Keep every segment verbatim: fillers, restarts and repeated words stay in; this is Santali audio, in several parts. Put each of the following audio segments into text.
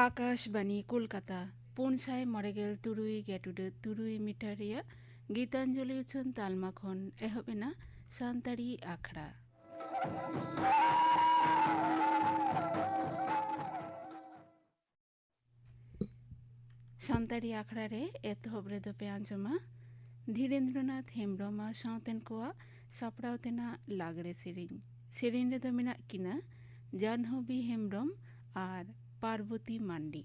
ᱟᱠᱟᱥᱵᱟᱱᱤ ᱠᱳᱞᱠᱟᱛᱟ, ᱯᱩᱱ ᱥᱟᱭ ᱢᱚᱬᱮ ᱜᱮᱞ ᱛᱩᱨᱩᱭ ᱜᱮᱴᱩᱰᱟᱹ ᱛᱩᱨᱩᱭ ᱢᱤᱴᱟᱨ ᱨᱮᱭᱟᱜ ᱜᱤᱛᱟᱧᱡᱚᱞᱤ ᱩᱪᱷᱟᱹᱱ ᱛᱟᱞᱢᱟ ᱠᱷᱚᱱ ᱮᱦᱚᱵ ᱮᱱᱟ ᱥᱟᱱᱛᱟᱲᱤ ᱟᱠᱷᱲᱟ᱾ ᱥᱟᱱᱛᱟᱲᱤ ᱟᱠᱷᱲᱟ ᱨᱮ ᱮᱛᱚᱦᱚᱵ ᱨᱮᱫᱚ ᱯᱮ ᱟᱸᱡᱚᱢᱟ ᱫᱷᱤᱨᱮᱱᱫᱨᱚᱱᱟᱛᱷ ᱦᱮᱢᱵᱽᱨᱚᱢ ᱟᱨ ᱥᱟᱶᱛᱮᱱ ᱠᱚᱣᱟᱜ ᱥᱟᱯᱲᱟᱣ ᱛᱮᱱᱟᱜ ᱞᱟᱜᱽᱲᱮ ᱥᱮᱨᱮᱧ᱾ ᱥᱮᱨᱮᱧ ᱨᱮᱫᱚ ᱢᱮᱱᱟᱜ ᱠᱤᱱᱟ ᱡᱟᱦᱱᱚᱵᱤ ᱦᱮᱢᱵᱽᱨᱚᱢ ᱟᱨ ᱯᱟᱨᱵᱚᱛᱤ ᱢᱟᱱᱰᱤ᱾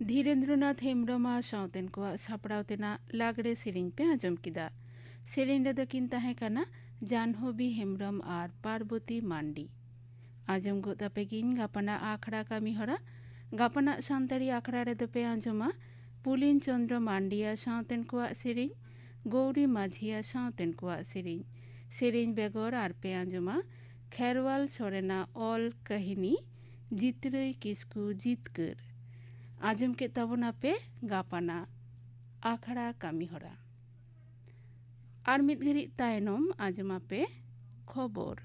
ᱫᱷᱤᱨᱮᱱᱫᱨᱚᱱᱟᱛᱷ ᱦᱮᱢᱵᱽᱨᱚᱢ ᱟᱨ ᱥᱟᱶᱛᱮᱱ ᱠᱚᱣᱟᱜ ᱥᱟᱯᱲᱟᱣ ᱛᱮᱱᱟᱜ ᱞᱟᱜᱽᱲᱮ ᱥᱮᱨᱮᱧ ᱯᱮ ᱟᱸᱡᱚᱢ ᱠᱮᱫᱟ᱾ ᱥᱮᱨᱮᱧ ᱨᱮᱫᱚ ᱠᱤᱱ ᱛᱟᱦᱮᱸ ᱠᱟᱱᱟ ᱡᱟᱱᱦᱚᱵᱤ ᱦᱮᱢᱵᱽᱨᱚᱢ ᱟᱨ ᱯᱟᱨᱵᱚᱛᱤ ᱢᱟᱱᱰᱤ᱾ ᱟᱸᱡᱚᱢ ᱜᱚᱫ ᱟᱯᱮ ᱜᱤᱧ ᱜᱟᱯᱟᱱᱟᱜ ᱟᱠᱷᱲᱟ ᱠᱟᱹᱢᱤ ᱦᱚᱨᱟ᱾ ᱜᱟᱯᱟᱱᱟᱜ ᱥᱟᱱᱛᱟᱲᱤ ᱟᱠᱷᱲᱟ ᱨᱮᱫᱚ ᱯᱮ ᱟᱸᱡᱚᱢᱟ ᱯᱩᱞᱤᱱ ᱪᱚᱸᱫᱽᱨᱚ ᱢᱟᱱᱰᱤᱭᱟ ᱥᱟᱶᱛᱮᱱ ᱠᱚᱣᱟᱜ ᱥᱮᱨᱮᱧ, ᱜᱳᱣᱨᱤ ᱢᱟᱹᱡᱷᱤᱭᱟ ᱥᱟᱶᱛᱮᱱ ᱠᱚᱣᱟᱜ ᱥᱮᱨᱮᱧ᱾ ᱥᱮᱨᱮᱧ ᱵᱮᱜᱚᱨ ᱟᱨ ᱯᱮ ᱟᱸᱡᱚᱢᱟ ᱠᱷᱮᱨᱣᱟᱞ ᱥᱚᱨᱮᱱᱟᱜ ᱚᱞ ᱠᱟᱹᱦᱱᱤ ᱡᱤᱛᱨᱟᱹᱭ ᱠᱤᱥᱠᱩ ᱡᱤᱛᱠᱟᱹᱨ᱾ ᱟᱸᱡᱚᱢ ᱠᱮᱫ ᱛᱟᱵᱚᱱᱟᱯᱮ ᱜᱟᱯᱟᱱᱟᱜ ᱟᱠᱷᱲᱟ ᱠᱟᱹᱢᱤ ᱦᱚᱨᱟ᱾ ᱟᱨ ᱢᱤᱫ ᱜᱷᱟᱹᱲᱤᱡ ᱛᱟᱭᱱᱚᱢ ᱟᱸᱡᱚᱢᱟᱯᱮ ᱠᱷᱚᱵᱚᱨ᱾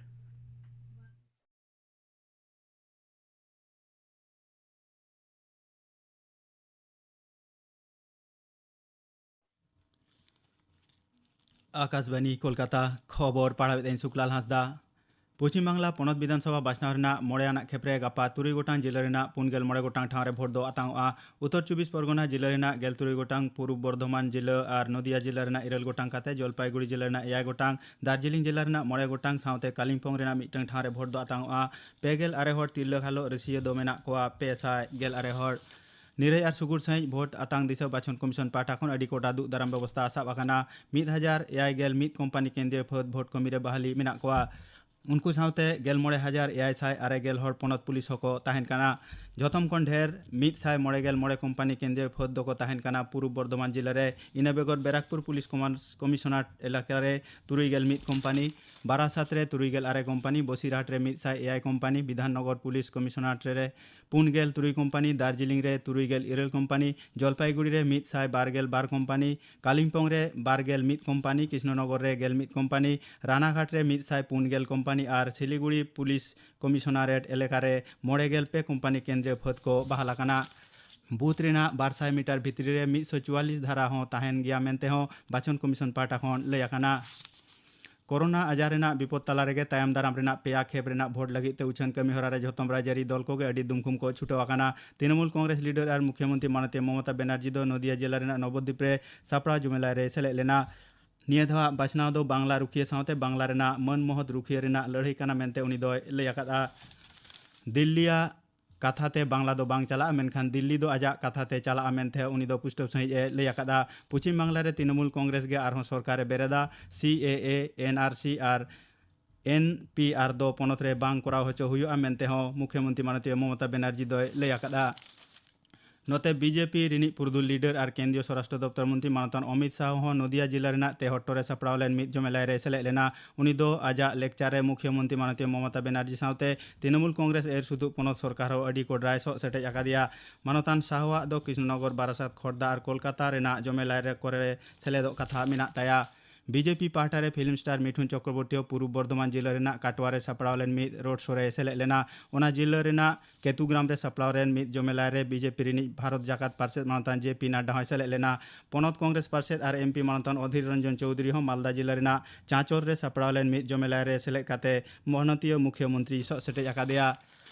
ᱟᱠᱟᱥᱵᱟᱱᱤ ᱠᱳᱞᱠᱟᱛᱟ, ᱠᱷᱚᱵᱚᱨ ᱯᱟᱲᱦᱟᱣᱮᱫ ᱟᱹᱧ ᱥᱩᱠᱞᱟᱞ ᱦᱟᱸᱥᱫᱟ᱾ ᱯᱚᱪᱷᱤᱢ ᱵᱟᱝᱞᱟ ᱯᱚᱱᱚᱛ ᱵᱤᱫᱷᱟᱱ ᱥᱚᱵᱷᱟ ᱵᱟᱪᱷᱱᱟᱣ ᱨᱮᱱᱟᱜ ᱢᱚᱬᱮ ᱟᱱᱟᱜ ᱠᱷᱮᱯ ᱨᱮ ᱜᱟᱯᱟ ᱛᱩᱨᱩᱭ ᱜᱚᱴᱟᱝ ᱡᱤᱞᱟᱹ ᱨᱮᱱᱟᱜ ᱯᱩᱱ ᱜᱮᱞ ᱢᱚᱬᱮ ᱜᱚᱴᱟᱝ ᱴᱷᱟᱶ ᱨᱮ ᱵᱷᱳᱴ ᱫᱚ ᱟᱛᱟᱝᱚᱜᱼᱟ᱾ ᱩᱛᱛᱚᱨ ᱪᱚᱵᱵᱤᱥ ᱯᱚᱨᱜᱚᱱᱟ ᱡᱤᱞᱟᱹ ᱨᱮᱱᱟᱜ ᱜᱮᱞ ᱛᱩᱨᱩᱭ ᱜᱚᱴᱟᱝ, ᱯᱩᱨᱩᱵᱽ ᱵᱚᱨᱫᱷᱚᱢᱟᱱ ᱡᱤᱞᱟᱹ ᱟᱨ ᱱᱚᱫᱤᱭᱟ ᱡᱤᱞᱟᱹ ᱨᱮᱱᱟᱜ ᱤᱨᱟᱹᱞ ᱜᱚᱴᱟᱝ ᱠᱟᱛᱮ, ᱡᱚᱞᱯᱟᱭᱜᱩᱲᱤ ᱡᱤᱞᱟᱹ ᱨᱮᱱᱟᱜ ᱮᱭᱟᱭ ᱜᱚᱴᱟᱝ, ᱫᱟᱨᱡᱤᱞᱤᱝ ᱡᱤᱞᱟᱹ ᱨᱮᱱᱟᱜ ᱢᱚᱬᱮ ᱜᱚᱴᱟᱝ ᱥᱟᱶᱛᱮ ᱠᱟᱞᱤᱢᱯᱚᱝ ᱨᱮᱱᱟᱜ ᱢᱤᱫᱴᱟᱝ ᱴᱷᱟᱶ ᱨᱮ ᱵᱷᱳᱴ ᱫᱚ ᱟᱛᱟᱝᱚᱜᱼᱟ᱾ ᱯᱮ ᱜᱮᱞ ᱟᱨᱮ ᱦᱚᱲ ᱛᱤᱨᱞᱟᱹ ᱜᱷᱟᱞᱚᱜ ᱨᱟᱹᱥᱤᱭᱟᱹ ᱫᱚ ᱢᱮᱱᱟᱜ ᱠᱚᱣᱟ ᱯᱮ ᱥᱟᱭ ᱜᱮᱞ ᱟᱨᱮ ᱦᱚᱲ᱾ ᱱᱤᱨᱟᱹᱭ ᱟᱨ ᱥᱩᱜᱩᱲ ᱥᱟᱺᱦᱤᱡ ᱵᱷᱳᱴ ᱟᱛᱟᱝ ᱫᱤᱥᱟᱹ ᱵᱟᱪᱷᱚᱱ ᱠᱚᱢᱤᱥᱚᱱ ᱯᱟᱦᱴᱟ ᱠᱷᱚᱱ ᱟᱹᱰᱤ ᱠᱚᱰᱟ ᱫᱩᱜ ᱫᱟᱨᱟᱢ ᱵᱮᱵᱚᱥᱛᱟ ᱥᱟᱵ ᱟᱠᱟᱱᱟ᱾ ᱢᱤᱫ ᱦᱟᱡᱟᱨ ᱮᱭᱟᱭ ᱜᱮᱞ ᱢᱤᱫ ᱠᱳᱢᱯᱟᱱᱤ ᱠᱮᱱᱫᱨᱤᱭᱚ ᱯᱷᱟᱹᱫ ᱵᱷᱳᱴ ᱠᱟᱹᱢᱤ ᱨᱮ ᱵᱟᱦᱟᱞᱤ ᱢᱮᱱᱟᱜ ᱠᱚᱣᱟ᱾ ᱩᱱᱠᱩ ᱥᱟᱶᱛᱮ ᱜᱮᱞ ᱢᱚᱬᱮ ᱦᱟᱡᱟᱨ ᱮᱭᱟᱭ ᱥᱟᱭ ᱟᱨᱮ ᱜᱮᱞ ᱦᱚᱲ ᱯᱚᱱᱚᱛ ᱯᱩᱞᱤᱥ ᱦᱚᱸᱠᱚ ᱛᱟᱦᱮᱱ ᱠᱟᱱᱟ᱾ ᱡᱷᱚᱛᱚᱢ ᱠᱷᱚᱱ ᱰᱷᱮᱨ ᱢᱤᱫ ᱥᱟᱭ ᱢᱚᱬᱮ ᱜᱮᱞ ᱢᱚᱬᱮ ᱠᱳᱢᱯᱟᱱᱤ ᱠᱮᱱᱫᱨᱤᱭᱚ ᱯᱷᱟᱹᱫ ᱫᱚᱠᱚ ᱛᱟᱦᱮᱱ ᱠᱟᱱᱟ ᱯᱩᱨᱩᱵᱽ ᱵᱚᱨᱫᱷᱚᱢᱟᱱ ᱡᱤᱞᱟᱹ ᱨᱮ᱾ ᱤᱱᱟᱹ ᱵᱮᱜᱚᱨ ᱵᱮᱨᱟᱠᱯᱩᱨ ᱯᱩᱞᱤᱥ ᱠᱚᱢᱟᱱ-, ᱠᱚᱢᱤᱥᱚᱱᱟᱨ ᱮᱞᱟᱠᱟ ᱨᱮ ᱛᱩᱨᱩᱭ ᱜᱮᱞ ᱢᱤᱫ ᱠᱳᱢᱯᱟᱱᱤ, ᱵᱟᱨᱟᱥᱟᱛ ᱨᱮ ᱛᱩᱨᱩᱭ ᱜᱮᱞ ᱟᱨᱮ ᱠᱳᱢᱯᱟᱱᱤ, ᱵᱚᱥᱤᱨᱦᱟᱴ ᱨᱮ ᱢᱤᱫ ᱥᱟᱭ ᱮᱭᱟᱭ ᱠᱳᱢᱯᱟᱱᱤ, ᱵᱤᱫᱷᱟᱱᱱᱚᱜᱚᱨ ᱯᱩᱞᱤᱥ ᱠᱚᱢᱤᱥᱚᱱᱟᱨ ᱨᱮ ᱯᱩᱱ ᱜᱮᱞ ᱛᱩᱨᱩᱭ ᱠᱳᱢᱯᱟᱱᱤ, ᱫᱟᱨᱡᱤᱞᱤᱝ ᱨᱮ ᱛᱩᱨᱩᱭ ᱜᱮᱞ ᱤᱨᱟᱹᱞ ᱠᱳᱢᱯᱟᱱᱤ, ᱡᱚᱞᱯᱟᱭᱜᱩᱲᱤ ᱨᱮ ᱢᱤᱫ ᱥᱟᱭ ᱵᱟᱨ ᱜᱮᱞ ᱵᱟᱨ ᱠᱳᱢᱯᱟᱱᱤ, ᱠᱟᱞᱤᱢᱯᱚᱝ ᱨᱮ ᱵᱟᱨ ᱜᱮᱞ ᱢᱤᱫ ᱠᱳᱢᱯᱟᱱᱤ, ᱠᱨᱤᱥᱱᱚᱱᱚᱜᱚᱨ ᱨᱮ ᱜᱮᱞ ᱢᱤᱫ ᱠᱳᱢᱯᱟᱱᱤ, ᱨᱟᱱᱟᱜᱷᱟᱴ ᱨᱮ ᱢᱤᱫ ᱥᱟᱭ ᱯᱩᱱ ᱜᱮᱞ ᱠᱳᱢᱯᱟᱱᱤ ᱟᱨ ᱥᱤᱞᱤᱜᱩᱲᱤ ᱯᱩᱞᱤᱥ ᱠᱚᱢᱤᱥᱚᱱᱟᱨᱮᱴ ᱮᱞᱟᱠᱟ ᱨᱮ ᱢᱚᱬᱮ ᱜᱮᱞ ᱯᱮ ᱠᱳᱢᱯᱟᱱᱤ ᱠᱮᱱᱫᱨᱤᱭᱚ ᱯᱷᱟᱹᱫ ᱠᱚ ᱵᱟᱦᱟᱞ ᱟᱠᱟᱱᱟ᱾ ᱵᱩᱛᱷ ᱨᱮᱱᱟᱜ ᱵᱟᱨ ᱥᱟᱭ ᱢᱤᱴᱟᱨ ᱵᱷᱤᱛᱨᱤ ᱨᱮ ᱢᱤᱫ ᱥᱚ ᱪᱩᱣᱟᱞᱤᱥ ᱫᱷᱟᱨᱟ ᱦᱚᱸ ᱛᱟᱦᱮᱱ ᱜᱮᱭᱟ ᱢᱮᱱᱛᱮ ᱦᱚᱸ ᱵᱟᱪᱷᱚᱱ ᱠᱚᱢᱤᱥᱚᱱ ᱯᱟᱦᱴᱟ ᱠᱷᱚᱱ ᱞᱟᱹᱭ ᱟᱠᱟᱱᱟ᱾ ᱠᱳᱨᱳᱱᱟ ᱟᱡᱟᱨ ᱨᱮᱱᱟᱜ ᱵᱤᱯᱚᱫ ᱛᱟᱞᱟ ᱨᱮᱜᱮ ᱛᱟᱭᱚᱢ ᱫᱟᱨᱟᱢ ᱨᱮᱱᱟᱜ ᱯᱮᱭᱟ ᱠᱷᱮᱯ ᱨᱮᱱᱟᱜ ᱵᱷᱳᱴ ᱞᱟᱹᱜᱤᱫ ᱛᱮ ᱩᱪᱷᱟᱹᱱ ᱠᱟᱹᱢᱤ ᱦᱚᱨᱟ ᱨᱮ ᱡᱷᱚᱛᱚᱢ ᱨᱟᱡᱽᱟᱹᱨᱤ ᱫᱚᱞ ᱠᱚᱜᱮ ᱟᱹᱰᱤ ᱫᱩᱢᱠᱷᱩᱢ ᱠᱚ ᱪᱷᱩᱴᱟᱹᱣ ᱟᱠᱟᱱᱟ᱾ ᱛᱨᱤᱱᱚᱢᱩᱞ ᱠᱚᱝᱜᱨᱮᱥ ᱞᱤᱰᱟᱨ ᱟᱨ ᱢᱩᱠᱷᱭᱚᱢᱚᱱᱛᱨᱤ ᱢᱟᱱᱚᱛᱤᱭᱟᱹ ᱢᱚᱢᱚᱛᱟ ᱵᱮᱱᱟᱨᱡᱤ ᱫᱚ ᱱᱚᱫᱤᱭᱟ ᱡᱮᱞᱟ ᱨᱮᱱᱟᱜ ᱱᱚᱵᱚᱫᱤᱯ ᱨᱮ ᱥᱟᱯᱲᱟᱣ ᱡᱩᱢᱮᱞᱟ ᱨᱮ ᱥᱮᱞᱮᱫ ᱞᱮᱱᱟ᱾ ᱱᱤᱭᱟᱹ ᱫᱷᱟᱣᱟᱜ ᱵᱟᱪᱷᱱᱟᱣ ᱫᱚ ᱵᱟᱝᱞᱟ ᱨᱩᱠᱷᱤᱭᱟᱹ ᱥᱟᱶᱛᱮ ᱵᱟᱝᱞᱟ ᱨᱮᱱᱟᱜ ᱢᱟᱹᱱ ᱢᱚᱦᱚᱛ ᱨᱩᱠᱷᱤᱭᱟᱹ ᱨᱮᱱᱟᱜ ᱞᱟᱹᱲᱦᱟᱹᱭ ᱠᱟᱱᱟ ᱢᱮᱱᱛᱮ ᱩᱱᱤ ᱫᱚᱭ ᱞᱟᱹᱭ ᱟᱠᱟᱫᱼᱟ᱾ ᱫᱤᱞᱞᱤᱭᱟᱜ ᱠᱟᱛᱷᱟ ᱛᱮ ᱵᱟᱝᱞᱟ ᱫᱚ ᱵᱟᱝ ᱪᱟᱞᱟᱜᱼᱟ, ᱢᱮᱱᱠᱷᱟᱱ ᱫᱤᱞᱞᱤ ᱫᱚ ᱟᱡᱟᱜ ᱠᱟᱛᱷᱟ ᱛᱮ ᱪᱟᱞᱟᱜᱼᱟ ᱢᱮᱱᱛᱮ ᱩᱱᱤ ᱫᱚ ᱯᱩᱥᱴᱟᱹᱣ ᱥᱟᱺᱦᱤᱡ ᱮ ᱞᱟᱹᱭ ᱟᱠᱟᱫᱼᱟ᱾ ᱯᱚᱪᱷᱤᱢ ᱵᱟᱝᱞᱟ ᱨᱮ ᱛᱨᱤᱱᱚᱢᱩᱞ ᱠᱚᱝᱜᱨᱮᱥ ᱜᱮ ᱟᱨᱦᱚᱸ ᱥᱚᱨᱠᱟᱨ ᱮ ᱵᱮᱨᱮᱫᱟ᱾ ᱥᱤ ᱮ ᱮ, ᱮᱱ ᱟᱨ ᱥᱤ ᱟᱨ ᱮᱱ ᱯᱤ ᱟᱨ ᱫᱚ ᱯᱚᱱᱚᱛ ᱨᱮ ᱵᱟᱝ ᱠᱚᱨᱟᱣ ᱦᱚᱪᱚ ᱦᱩᱭᱩᱜᱼᱟ ᱢᱮᱱᱛᱮ ᱦᱚᱸ ᱢᱩᱠᱷᱭᱚᱢᱚᱱᱛᱨᱤ ᱢᱟᱱᱚᱛᱤᱭᱚ ᱢᱚᱢᱚᱛᱟ ᱵᱮᱱᱟᱨᱡᱤ ᱫᱚᱭ ᱞᱟᱹᱭ ᱟᱠᱟᱫᱼᱟ᱾ ᱱᱚᱛᱮ ᱵᱤᱡᱮᱯᱤ ᱨᱤᱱᱤᱡ ᱯᱩᱨᱩᱫᱷᱩᱞ ᱞᱤᱰᱟᱨ ᱟᱨ ᱠᱮᱱᱫᱨᱤᱭᱚ ᱥᱚᱨᱟᱥᱴᱨᱚ ᱫᱚᱯᱛᱚᱨ ᱢᱚᱱᱛᱨᱤ ᱢᱟᱱᱚᱛᱟᱱ ᱚᱢᱤᱛ ᱥᱟᱦ ᱦᱚᱸ ᱱᱚᱫᱤᱭᱟ ᱡᱤᱞᱟ ᱨᱮᱱᱟᱜ ᱛᱮᱦᱚᱴᱴᱚ ᱨᱮ ᱥᱟᱯᱲᱟᱣ ᱞᱮᱱ ᱢᱤᱫ ᱡᱚᱢᱮᱞᱟᱭ ᱨᱮ ᱥᱮᱞᱮᱫ ᱞᱮᱱᱟ᱾ ᱩᱱᱤ ᱫᱚ ᱟᱡᱟᱜ ᱞᱮᱠᱪᱟᱨ ᱨᱮ ᱢᱩᱠᱷᱭᱚᱢᱚᱱᱛᱨᱤ ᱢᱟᱱᱚᱛᱤᱭᱚ ᱢᱚᱢᱚᱛᱟ ᱵᱮᱱᱟᱨᱡᱤ ᱥᱟᱶᱛᱮ ᱛᱨᱤᱱᱚᱢᱩᱞ ᱠᱚᱝᱜᱨᱮᱥ ᱮᱨ ᱥᱩᱛᱩᱜ ᱯᱚᱱᱚᱛ ᱥᱚᱨᱠᱟᱨ ᱦᱚᱸ ᱟᱹᱰᱤ ᱠᱚᱰᱨᱟᱭ ᱥᱚᱜ ᱥᱮᱴᱮᱡ ᱟᱠᱟᱫᱮᱭᱟ᱾ ᱢᱟᱱᱚᱛᱟᱱ ᱥᱟᱦᱚᱣᱟᱜ ᱫᱚ ᱠᱨᱤᱥᱱᱚᱱᱚᱜᱚᱨ, ᱵᱟᱨᱟᱥᱟᱛ, ᱠᱷᱚᱲᱫᱟ ᱟᱨ ᱠᱳᱞᱠᱟᱛᱟ ᱨᱮᱱᱟᱜ ᱡᱚᱢᱮᱞᱟᱭ ᱨᱮ ᱠᱚᱨᱮ ᱥᱮᱞᱮᱫᱚᱜ ᱠᱟᱛᱷᱟ ᱢᱮᱱᱟᱜ ᱛᱟᱭᱟ᱾ ᱵᱤᱡᱮᱯᱤ ᱯᱟᱦᱴᱟ ᱨᱮ ᱯᱷᱤᱞᱢ ᱥᱴᱟᱨ ᱢᱤᱴᱷᱩᱱ ᱪᱚᱠᱨᱚᱵᱚᱨᱛᱤ ᱦᱚᱸ ᱯᱩᱨᱩᱵ ᱵᱚᱨᱫᱷᱚᱢᱟᱱ ᱡᱤᱞᱟᱹ ᱨᱮᱱᱟᱜ ᱠᱟᱴᱣᱟ ᱨᱮ ᱥᱟᱯᱲᱟᱣ ᱞᱮᱱ ᱢᱤᱫ ᱨᱳᱰ ᱥᱳ ᱨᱮ ᱥᱮᱞᱮᱫ ᱞᱮᱱᱟ᱾ ᱚᱱᱟ ᱡᱤᱞᱟᱹ ᱨᱮᱱᱟᱜ ᱠᱮᱛᱩᱜᱨᱟᱢ ᱨᱮ ᱥᱟᱯᱲᱟᱣ ᱞᱮᱱ ᱢᱤᱫ ᱡᱚᱢᱮᱞᱟᱭ ᱨᱮ ᱵᱤᱡᱮᱯᱤ ᱨᱤᱱᱤᱡ ᱵᱷᱟᱨᱚᱛ ᱡᱟᱠᱟᱛ ᱯᱟᱨᱥᱮᱛ ᱢᱟᱱᱚᱛᱟᱱ ᱡᱮ ᱯᱤ ᱱᱟᱰᱰᱟ ᱦᱚᱸᱭ ᱥᱮᱞᱮᱫ ᱞᱮᱱᱟ᱾ ᱯᱚᱱᱚᱛ ᱠᱚᱝᱜᱨᱮᱥ ᱯᱟᱨᱥᱮᱛ ᱟᱨ ᱮᱢ ᱯᱤ ᱢᱟᱱᱚᱛᱟᱱ ᱚᱫᱷᱤᱨ ᱨᱚᱧᱡᱚᱱ ᱪᱳᱣᱫᱷᱩᱨᱤ ᱦᱚᱸ ᱢᱟᱞᱫᱟ ᱡᱤᱞᱟᱹ ᱨᱮᱱᱟᱜ ᱪᱟᱸᱪᱚᱨ ᱨᱮ ᱥᱟᱯᱲᱟᱣ ᱞᱮᱱ ᱢᱤᱫ ᱡᱚᱢᱮᱞᱟᱭ ᱨᱮ ᱥᱮᱞᱮᱫ ᱠᱟᱛᱮ ᱢᱚᱦᱱᱚᱛᱤᱭᱟᱹ ᱢᱩᱠᱷᱭᱟᱹ ᱢᱚᱱᱛᱨᱤ ᱥᱚᱜ ᱥᱮᱴᱮᱡ ᱟᱠᱟᱫᱮᱭᱟ᱾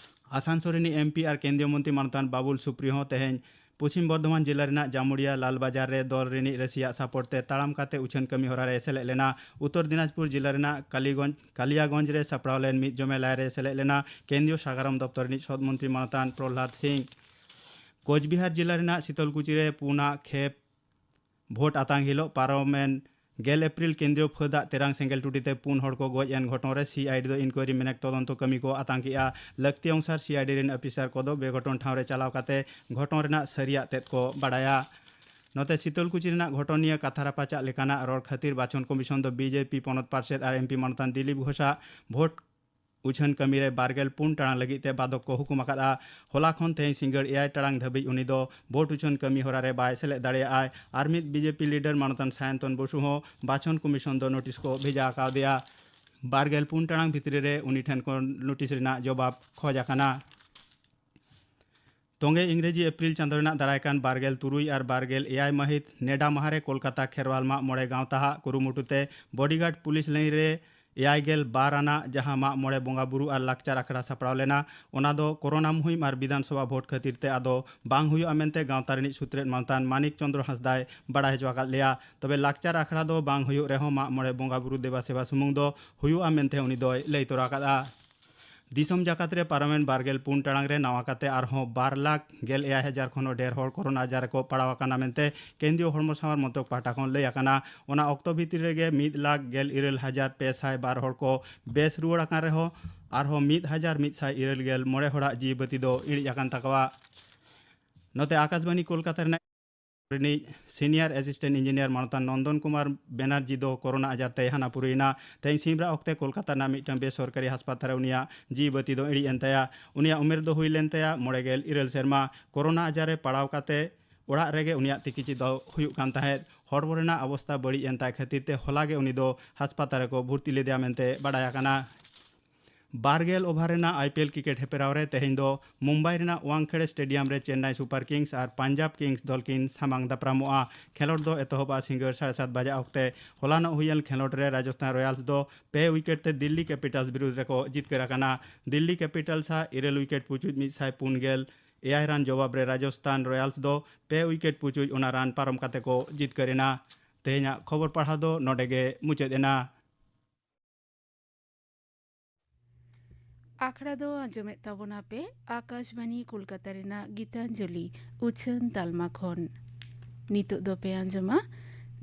ᱟᱥᱟᱱᱥᱳᱞ ᱨᱤᱱᱤᱡ ᱮᱢ ᱯᱤ ᱟᱨ ᱠᱮᱱᱫᱨᱤᱭᱚ ᱢᱚᱱᱛᱨᱤ ᱢᱟᱱᱚᱛᱟᱱ ᱵᱟᱵᱩᱞ ᱥᱩᱯᱨᱤᱭᱚ ᱦᱚᱸ ᱛᱮᱦᱮᱧ ᱯᱚᱪᱷᱤᱢ ᱵᱚᱨᱫᱷᱚᱢᱟᱱ ᱡᱤᱞᱟᱹ ᱨᱮᱱᱟᱜ ᱡᱟᱢᱩᱲᱤᱭᱟ ᱞᱟᱞᱵᱟᱡᱟᱨ ᱨᱮ ᱫᱚᱞ ᱨᱤᱱᱤᱡ ᱨᱟᱹᱥᱤᱭᱟᱜ ᱥᱟᱯᱳᱨᱴ ᱛᱮ ᱛᱟᱲᱟᱢ ᱠᱟᱛᱮ ᱩᱪᱷᱟᱹᱱ ᱠᱟᱹᱢᱤ ᱦᱚᱨᱟ ᱨᱮ ᱥᱮᱞᱮᱫ ᱞᱮᱱᱟ᱾ ᱩᱛᱛᱚᱨ ᱫᱤᱱᱟᱡᱽᱯᱩᱨ ᱡᱤᱞᱟᱹ ᱨᱮᱱᱟᱜ ᱠᱟᱞᱤᱜᱚᱸᱡᱽ, ᱠᱟᱞᱤᱭᱟᱜᱚᱸᱡᱽ ᱨᱮ ᱥᱟᱯᱲᱟᱣ ᱞᱮᱱ ᱢᱤᱫ ᱡᱚᱢᱮᱞᱟᱭ ᱨᱮ ᱥᱮᱞᱮᱫ ᱞᱮᱱᱟ ᱠᱮᱱᱫᱨᱤᱭᱚ ᱥᱟᱜᱟᱲᱚᱢ ᱫᱚᱯᱛᱚᱨ ᱨᱤᱱᱤᱡ ᱥᱚᱫ ᱢᱚᱱᱛᱨᱤ ᱢᱟᱱᱚᱛᱟᱱ ᱯᱨᱚᱦᱞᱟᱫ ᱥᱤᱝ᱾ ᱠᱳᱪᱵᱤᱦᱟᱨ ᱡᱤᱞᱟᱹ ᱨᱮᱱᱟᱜ ᱥᱤᱛᱚᱞᱠᱩᱪᱤ ᱨᱮ ᱯᱩᱱᱟᱜ ᱠᱷᱮᱯ ᱵᱷᱳᱴ ᱟᱛᱟᱝ ᱦᱤᱞᱳᱜ ᱯᱟᱨᱚᱢᱮᱱ ᱜᱮᱞ ᱮᱯᱨᱤᱞ ᱠᱮᱱᱫᱨᱤᱭᱚ ᱯᱷᱟᱹᱫᱟᱜ ᱛᱮᱨᱟᱝ ᱥᱮᱸᱜᱮᱞ ᱴᱩᱴᱤ ᱛᱮ ᱯᱩᱱ ᱦᱚᱲ ᱠᱚ ᱜᱚᱡ ᱮᱱ ᱜᱷᱚᱴᱚᱱ ᱨᱮ ᱥᱤ ᱟᱭ ᱰᱤ ᱫᱚ ᱤᱱᱠᱣᱟᱭᱨᱤ ᱢᱮᱱᱮᱠ ᱛᱚᱫᱚᱱᱛᱚ ᱠᱟᱹᱢᱤ ᱠᱚ ᱟᱛᱟᱝ ᱠᱮᱫᱼᱟ᱾ ᱞᱟᱹᱠᱛᱤ ᱚᱱᱩᱥᱟᱨ ᱥᱤ ᱟᱭ ᱰᱤ ᱨᱮᱱ ᱚᱯᱷᱤᱥᱟᱨ ᱠᱚᱫᱚ ᱵᱮᱜᱷᱚᱴᱚᱱ ᱴᱷᱟᱶ ᱨᱮ ᱪᱟᱞᱟᱣ ᱠᱟᱛᱮ ᱜᱷᱚᱴᱚᱱ ᱨᱮᱱᱟᱜ ᱥᱟᱹᱨᱤᱭᱟᱜ ᱛᱮᱫ ᱠᱚ ᱵᱟᱲᱟᱭᱟ᱾ ᱱᱚᱛᱮ ᱥᱤᱛᱚᱞᱠᱩᱪᱤ ᱨᱮᱱᱟᱜ ᱜᱷᱚᱴᱚᱱ ᱱᱤᱭᱟᱹ ᱠᱟᱛᱷᱟ ᱨᱟᱯᱟᱪᱟᱜ ᱞᱮᱠᱟᱱᱟᱜ ᱨᱚᱲ ᱠᱷᱟᱹᱛᱤᱨ ᱵᱟᱪᱷᱚᱱ ᱠᱚᱢᱤᱥᱚᱱ ᱫᱚ ᱵᱤ ᱡᱮ ᱯᱤ ᱯᱚᱱᱚᱛ ᱯᱟᱨᱥᱮᱛ ᱟᱨ ᱮᱢ ᱯᱤ ᱢᱟᱱᱚᱛᱟᱱ ᱫᱤᱞᱤᱯ ᱜᱷᱳᱥᱟᱜ ᱵᱷᱳᱴ ᱩᱪᱷᱟᱹᱱ ᱠᱟᱹᱢᱤ ᱨᱮ ᱵᱟᱨᱜᱮᱞ ᱯᱩᱱ ᱴᱟᱲᱟᱝ ᱞᱟᱹᱜᱤᱫ ᱛᱮ ᱵᱟᱫᱚᱠ ᱠᱚ ᱦᱩᱠᱩᱢ ᱟᱠᱟᱫᱼᱟ᱾ ᱦᱚᱞᱟ ᱠᱷᱚᱱ ᱛᱮᱦᱮᱧ ᱥᱤᱸᱜᱟᱹᱲ ᱮᱭᱟᱭ ᱴᱟᱲᱟᱝ ᱫᱷᱟᱹᱵᱤᱡ ᱩᱱᱤ ᱫᱚ ᱵᱷᱳᱴ ᱩᱪᱷᱟᱹᱱ ᱠᱟᱹᱢᱤ ᱦᱚᱨᱟ ᱨᱮ ᱵᱟᱭ ᱥᱮᱞᱮᱫ ᱫᱟᱲᱮᱭᱟᱜᱼᱟᱭ᱾ ᱟᱨ ᱢᱤᱫ ᱵᱤ ᱡᱮ ᱯᱤ ᱞᱤᱰᱟᱨ ᱢᱟᱱᱚᱛᱟᱱ ᱥᱟᱭᱚᱱᱛᱚᱱ ᱵᱚᱥᱩ ᱦᱚᱸ ᱵᱟᱪᱷᱚᱱ ᱠᱚᱢᱤᱥᱚᱱ ᱫᱚ ᱱᱳᱴᱤᱥ ᱠᱚ ᱵᱷᱮᱡᱟ ᱟᱠᱟᱣᱫᱮᱭᱟ᱾ ᱵᱟᱨᱜᱮᱞ ᱯᱩᱱ ᱴᱟᱲᱟᱝ ᱵᱷᱤᱛᱨᱤ ᱨᱮ ᱩᱱᱤ ᱴᱷᱮᱱ ᱠᱷᱚᱱ ᱱᱳᱴᱤᱥ ᱨᱮᱱᱟᱜ ᱡᱚᱵᱟᱵ ᱠᱷᱚᱡᱽ ᱟᱠᱟᱱᱟ᱾ ᱛᱚᱸᱜᱮ ᱤᱝᱨᱮᱡᱤ ᱮᱯᱨᱤᱞ ᱪᱟᱸᱫᱚ ᱨᱮᱱᱟᱜ ᱫᱟᱨᱟᱭ ᱠᱟᱱ ᱵᱟᱨᱜᱮᱞ ᱛᱩᱨᱩᱭ ᱟᱨ ᱵᱟᱨᱜᱮᱞ ᱮᱭᱟᱭ ᱢᱟᱹᱦᱤᱛ ᱱᱮᱰᱟ ᱢᱟᱦᱟ ᱨᱮ ᱠᱳᱞᱠᱟᱛᱟ ᱠᱷᱮᱨᱣᱟᱞ ᱢᱟᱜ ᱢᱚᱬᱮ ᱜᱟᱶᱛᱟ ᱦᱟᱜ ᱠᱩᱨᱩᱢᱩᱴᱩ ᱛᱮ ᱵᱚᱰᱤᱜᱟᱨᱰ ᱯᱩᱞᱤᱥ ᱞᱟᱭᱤᱱ ᱨᱮ ᱮᱭᱟᱭ ᱜᱮᱞ ᱵᱟᱨ ᱟᱱᱟᱜ ᱡᱟᱦᱟᱸ ᱢᱟᱜ ᱢᱚᱬᱮ ᱵᱚᱸᱜᱟ ᱵᱩᱨᱩ ᱟᱨ ᱞᱟᱠᱪᱟᱨ ᱟᱠᱷᱲᱟ ᱥᱟᱯᱲᱟᱣ ᱞᱮᱱᱟ, ᱚᱱᱟ ᱫᱚ ᱠᱳᱨᱳᱱᱟ ᱢᱩᱦᱤᱢ ᱟᱨ ᱵᱤᱫᱷᱟᱱ ᱥᱚᱵᱷᱟ ᱵᱷᱳᱴ ᱠᱷᱟᱹᱛᱤᱨ ᱛᱮ ᱟᱫᱚ ᱵᱟᱝ ᱦᱩᱭᱩᱜᱼᱟ ᱢᱮᱱᱛᱮ ᱜᱟᱶᱛᱟ ᱨᱤᱱᱤᱡ ᱥᱩᱛᱨᱮᱫ ᱢᱟᱱᱚᱛᱟᱱ ᱢᱟᱱᱤᱠ ᱪᱚᱸᱫᱽᱨᱚ ᱦᱟᱸᱥᱫᱟᱭ ᱵᱟᱲᱟᱭ ᱦᱚᱪᱚ ᱟᱠᱟᱫ ᱞᱮᱭᱟ᱾ ᱛᱚᱵᱮ ᱞᱟᱠᱪᱟᱨ ᱟᱠᱷᱲᱟ ᱫᱚ ᱵᱟᱝ ᱦᱩᱭᱩᱜ ᱨᱮᱦᱚᱸ ᱢᱟᱜ ᱢᱚᱬᱮ ᱵᱚᱸᱜᱟ ᱵᱩᱨᱩ ᱫᱮᱵᱟ ᱥᱮᱵᱟ ᱥᱩᱢᱩᱝ ᱫᱚ ᱦᱩᱭᱩᱜᱼᱟ ᱢᱮᱱᱛᱮ ᱩᱱᱤ ᱫᱚᱭ ᱞᱟᱹᱭ ᱛᱚᱨᱟ ᱟᱠᱟᱫᱼᱟ᱾ ᱫᱤᱥᱚᱢ ᱡᱟᱠᱟᱛ ᱨᱮ ᱯᱟᱨᱚᱢᱮᱱ ᱵᱟᱨ ᱜᱮᱞ ᱯᱩᱱ ᱴᱟᱲᱟᱝ ᱨᱮ ᱱᱟᱣᱟ ᱠᱟᱛᱮ ᱟᱨᱦᱚᱸ ᱵᱟᱨ ᱞᱟᱠᱷ ᱜᱮᱞ ᱮᱭᱟᱭ ᱦᱟᱡᱟᱨ ᱠᱷᱚᱱ ᱦᱚᱸ ᱰᱷᱮᱨ ᱦᱚᱲ ᱠᱳᱨᱳᱱᱟ ᱟᱡᱟᱨ ᱨᱮᱠᱚ ᱯᱟᱲᱟᱣ ᱟᱠᱟᱱᱟ ᱢᱮᱱᱛᱮ ᱠᱮᱱᱫᱨᱤᱭᱚ ᱦᱚᱲᱢᱚ ᱥᱟᱶᱟᱨ ᱢᱚᱱᱛᱨᱚᱠ ᱯᱟᱦᱴᱟ ᱠᱷᱚᱱ ᱞᱟᱹᱭ ᱟᱠᱟᱱᱟ᱾ ᱚᱱᱟ ᱚᱠᱛᱚ ᱵᱷᱤᱛᱤᱨ ᱨᱮᱜᱮ ᱢᱤᱫ ᱞᱟᱠᱷ ᱜᱮᱞ ᱤᱨᱟᱹᱞ ᱦᱟᱡᱟᱨ ᱯᱮ ᱥᱟᱭ ᱵᱟᱨ ᱦᱚᱲ ᱠᱚ ᱵᱮᱥ ᱨᱩᱣᱟᱹᱲ ᱟᱠᱟᱱ ᱨᱮᱦᱚᱸ ᱟᱨᱦᱚᱸ ᱢᱤᱫ ᱦᱟᱡᱟᱨ ᱢᱤᱫ ᱥᱟᱭ ᱤᱨᱟᱹᱞ ᱜᱮᱞ ᱢᱚᱬᱮ ᱦᱚᱲᱟᱜ ᱡᱤᱣᱤ ᱵᱟᱹᱛᱤ ᱫᱚ ᱤᱬᱤᱡ ᱟᱠᱟᱱ ᱛᱟᱠᱚᱣᱟ᱾ ᱱᱚᱛᱮ ᱟᱠᱟᱥᱵᱟᱱᱤ ᱠᱳᱞᱠᱟᱛᱟ ᱨᱮᱱᱟᱜ ᱨᱤᱱᱤᱡ ᱥᱤᱱᱤᱭᱟᱨ ᱮᱥᱤᱥᱴᱮᱱᱴ ᱤᱧᱡᱤᱱᱤᱭᱟᱨ ᱢᱟᱱᱚᱛᱟᱱ ᱱᱚᱱᱫᱚᱱ ᱠᱩᱢᱟᱨ ᱵᱮᱱᱟᱨᱡᱤ ᱫᱚ ᱠᱳᱨᱳᱱᱟ ᱟᱡᱟᱨ ᱛᱮᱭ ᱦᱟᱱᱟ ᱯᱩᱨᱤᱭᱮᱱᱟ᱾ ᱛᱮᱦᱮᱧ ᱥᱤᱢᱨᱟᱜ ᱚᱠᱛᱮ ᱠᱳᱞᱠᱟᱛᱟ ᱨᱮᱱᱟᱜ ᱢᱤᱫᱴᱟᱝ ᱵᱮᱥᱚᱨᱠᱟᱨᱤ ᱦᱟᱥᱯᱟᱛᱟᱞ ᱨᱮ ᱩᱱᱤᱭᱟᱜ ᱡᱤᱣᱤ ᱵᱟᱹᱛᱤ ᱫᱚ ᱤᱬᱤᱡ ᱮᱱ ᱛᱟᱭᱟ᱾ ᱩᱱᱤᱭᱟᱜ ᱩᱢᱮᱨ ᱫᱚ ᱦᱩᱭ ᱞᱮᱱ ᱛᱟᱭᱟ ᱢᱚᱬᱮ ᱜᱮᱞ ᱤᱨᱟᱹᱞ ᱥᱮᱨᱢᱟ᱾ ᱠᱳᱨᱳᱱᱟ ᱟᱡᱟᱨ ᱨᱮ ᱯᱟᱲᱟᱣ ᱠᱟᱛᱮ ᱚᱲᱟᱜ ᱨᱮᱜᱮ ᱩᱱᱤᱭᱟᱜ ᱛᱤᱠᱤᱪᱷᱤ ᱫᱚ ᱦᱩᱭᱩᱜ ᱠᱟᱱ ᱛᱟᱦᱮᱸᱫ᱾ ᱦᱚᱲᱢᱚ ᱨᱮᱱᱟᱜ ᱚᱵᱚᱥᱛᱟ ᱵᱟᱹᱲᱤᱡ ᱮᱱ ᱛᱟᱭ ᱠᱷᱟᱹᱛᱤᱨ ᱛᱮ ᱦᱚᱞᱟ ᱜᱮ ᱩᱱᱤ ᱫᱚ ᱦᱟᱥᱯᱟᱛᱟᱞ ᱨᱮᱠᱚ ᱵᱷᱚᱨᱛᱤ ᱞᱮᱫᱮᱭᱟ ᱢᱮᱱᱛᱮ ᱵᱟᱰᱟᱭ ᱟᱠᱟᱱᱟ᱾ ᱵᱟᱨ ᱜᱮᱞ ᱳᱵᱷᱟᱨ ᱨᱮᱱᱟᱜ ᱟᱭ ᱯᱤ ᱮᱞ ᱠᱨᱤᱠᱮᱴ ᱦᱮᱯᱨᱟᱣ ᱨᱮ ᱛᱮᱦᱮᱧ ᱫᱚ ᱢᱩᱢᱵᱟᱭ ᱨᱮᱱᱟᱜ ᱣᱟᱝᱠᱷᱮᱲᱮ ᱥᱴᱮᱰᱤᱭᱟᱢ ᱨᱮ ᱪᱮᱱᱱᱟᱭ ᱥᱩᱯᱟᱨ ᱠᱤᱝᱥ ᱟᱨ ᱯᱟᱧᱡᱟᱵᱽ ᱠᱤᱝᱥ ᱫᱚᱞ ᱠᱤᱱ ᱥᱟᱢᱟᱝ ᱫᱟᱯᱨᱟᱢᱚᱜᱼᱟ᱾ ᱠᱷᱮᱞᱳᱰ ᱫᱚ ᱮᱛᱚᱦᱚᱵᱟ ᱥᱤᱸᱜᱟᱹᱲ ᱥᱟᱲᱮ ᱥᱟᱛ ᱵᱟᱡᱟᱜ ᱚᱠᱛᱮ᱾ ᱦᱚᱞᱟᱱᱚᱜ ᱦᱩᱭᱮᱱ ᱠᱷᱮᱞᱳᱰ ᱨᱮ ᱨᱟᱡᱚᱥᱛᱷᱟᱱ ᱨᱚᱭᱟᱞᱥ ᱫᱚ ᱯᱮ ᱩᱭᱠᱮᱴ ᱛᱮ ᱫᱤᱞᱞᱤ ᱠᱮᱯᱤᱴᱟᱞᱥ ᱵᱤᱨᱩᱫᱷ ᱨᱮᱠᱚ ᱡᱤᱛᱠᱟᱹᱨ ᱟᱠᱟᱱᱟ᱾ ᱫᱤᱞᱞᱤ ᱠᱮᱯᱤᱴᱟᱞᱥ ᱟᱜ ᱤᱨᱟᱹᱞ ᱩᱭᱠᱮᱴ ᱯᱩᱪᱩᱡ ᱢᱤᱫ ᱥᱟᱭ ᱯᱩᱱ ᱜᱮᱞ ᱮᱭᱟᱭ ᱨᱟᱱ ᱡᱚᱵᱟᱵ ᱨᱮ ᱨᱟᱡᱚᱥᱛᱷᱟᱱ ᱨᱚᱭᱟᱞᱥ ᱫᱚ ᱯᱮ ᱩᱭᱠᱮᱴ ᱯᱩᱪᱩᱡ ᱚᱱᱟ ᱨᱟᱱ ᱯᱟᱨᱚᱢ ᱠᱟᱛᱮ ᱠᱚ ᱡᱤᱛᱠᱟᱹᱨ ᱮᱱᱟ᱾ ᱛᱮᱦᱮᱧᱟᱜ ᱠᱷᱚᱵᱚᱨ ᱯᱟᱲᱦᱟᱣ ᱫᱚ ᱱᱚᱰᱮ ᱜᱮ ᱢᱩᱪᱟᱹᱫ ᱮᱱᱟ᱾ ᱟᱠᱷᱲᱟ ᱫᱚ ᱟᱸᱡᱚᱢᱮᱫ ᱛᱟᱵᱚᱱᱟ ᱯᱮ ᱟᱠᱟᱥᱵᱟᱱᱤ ᱠᱳᱞᱠᱟᱛᱟ ᱨᱮᱱᱟᱜ ᱜᱤᱛᱟᱧᱡᱚᱞᱤ ᱩᱪᱷᱟᱹᱱ ᱛᱟᱞᱢᱟ ᱠᱷᱚᱱ᱾ ᱱᱤᱛᱚᱜ ᱫᱚ ᱯᱮ ᱟᱸᱡᱚᱢᱟ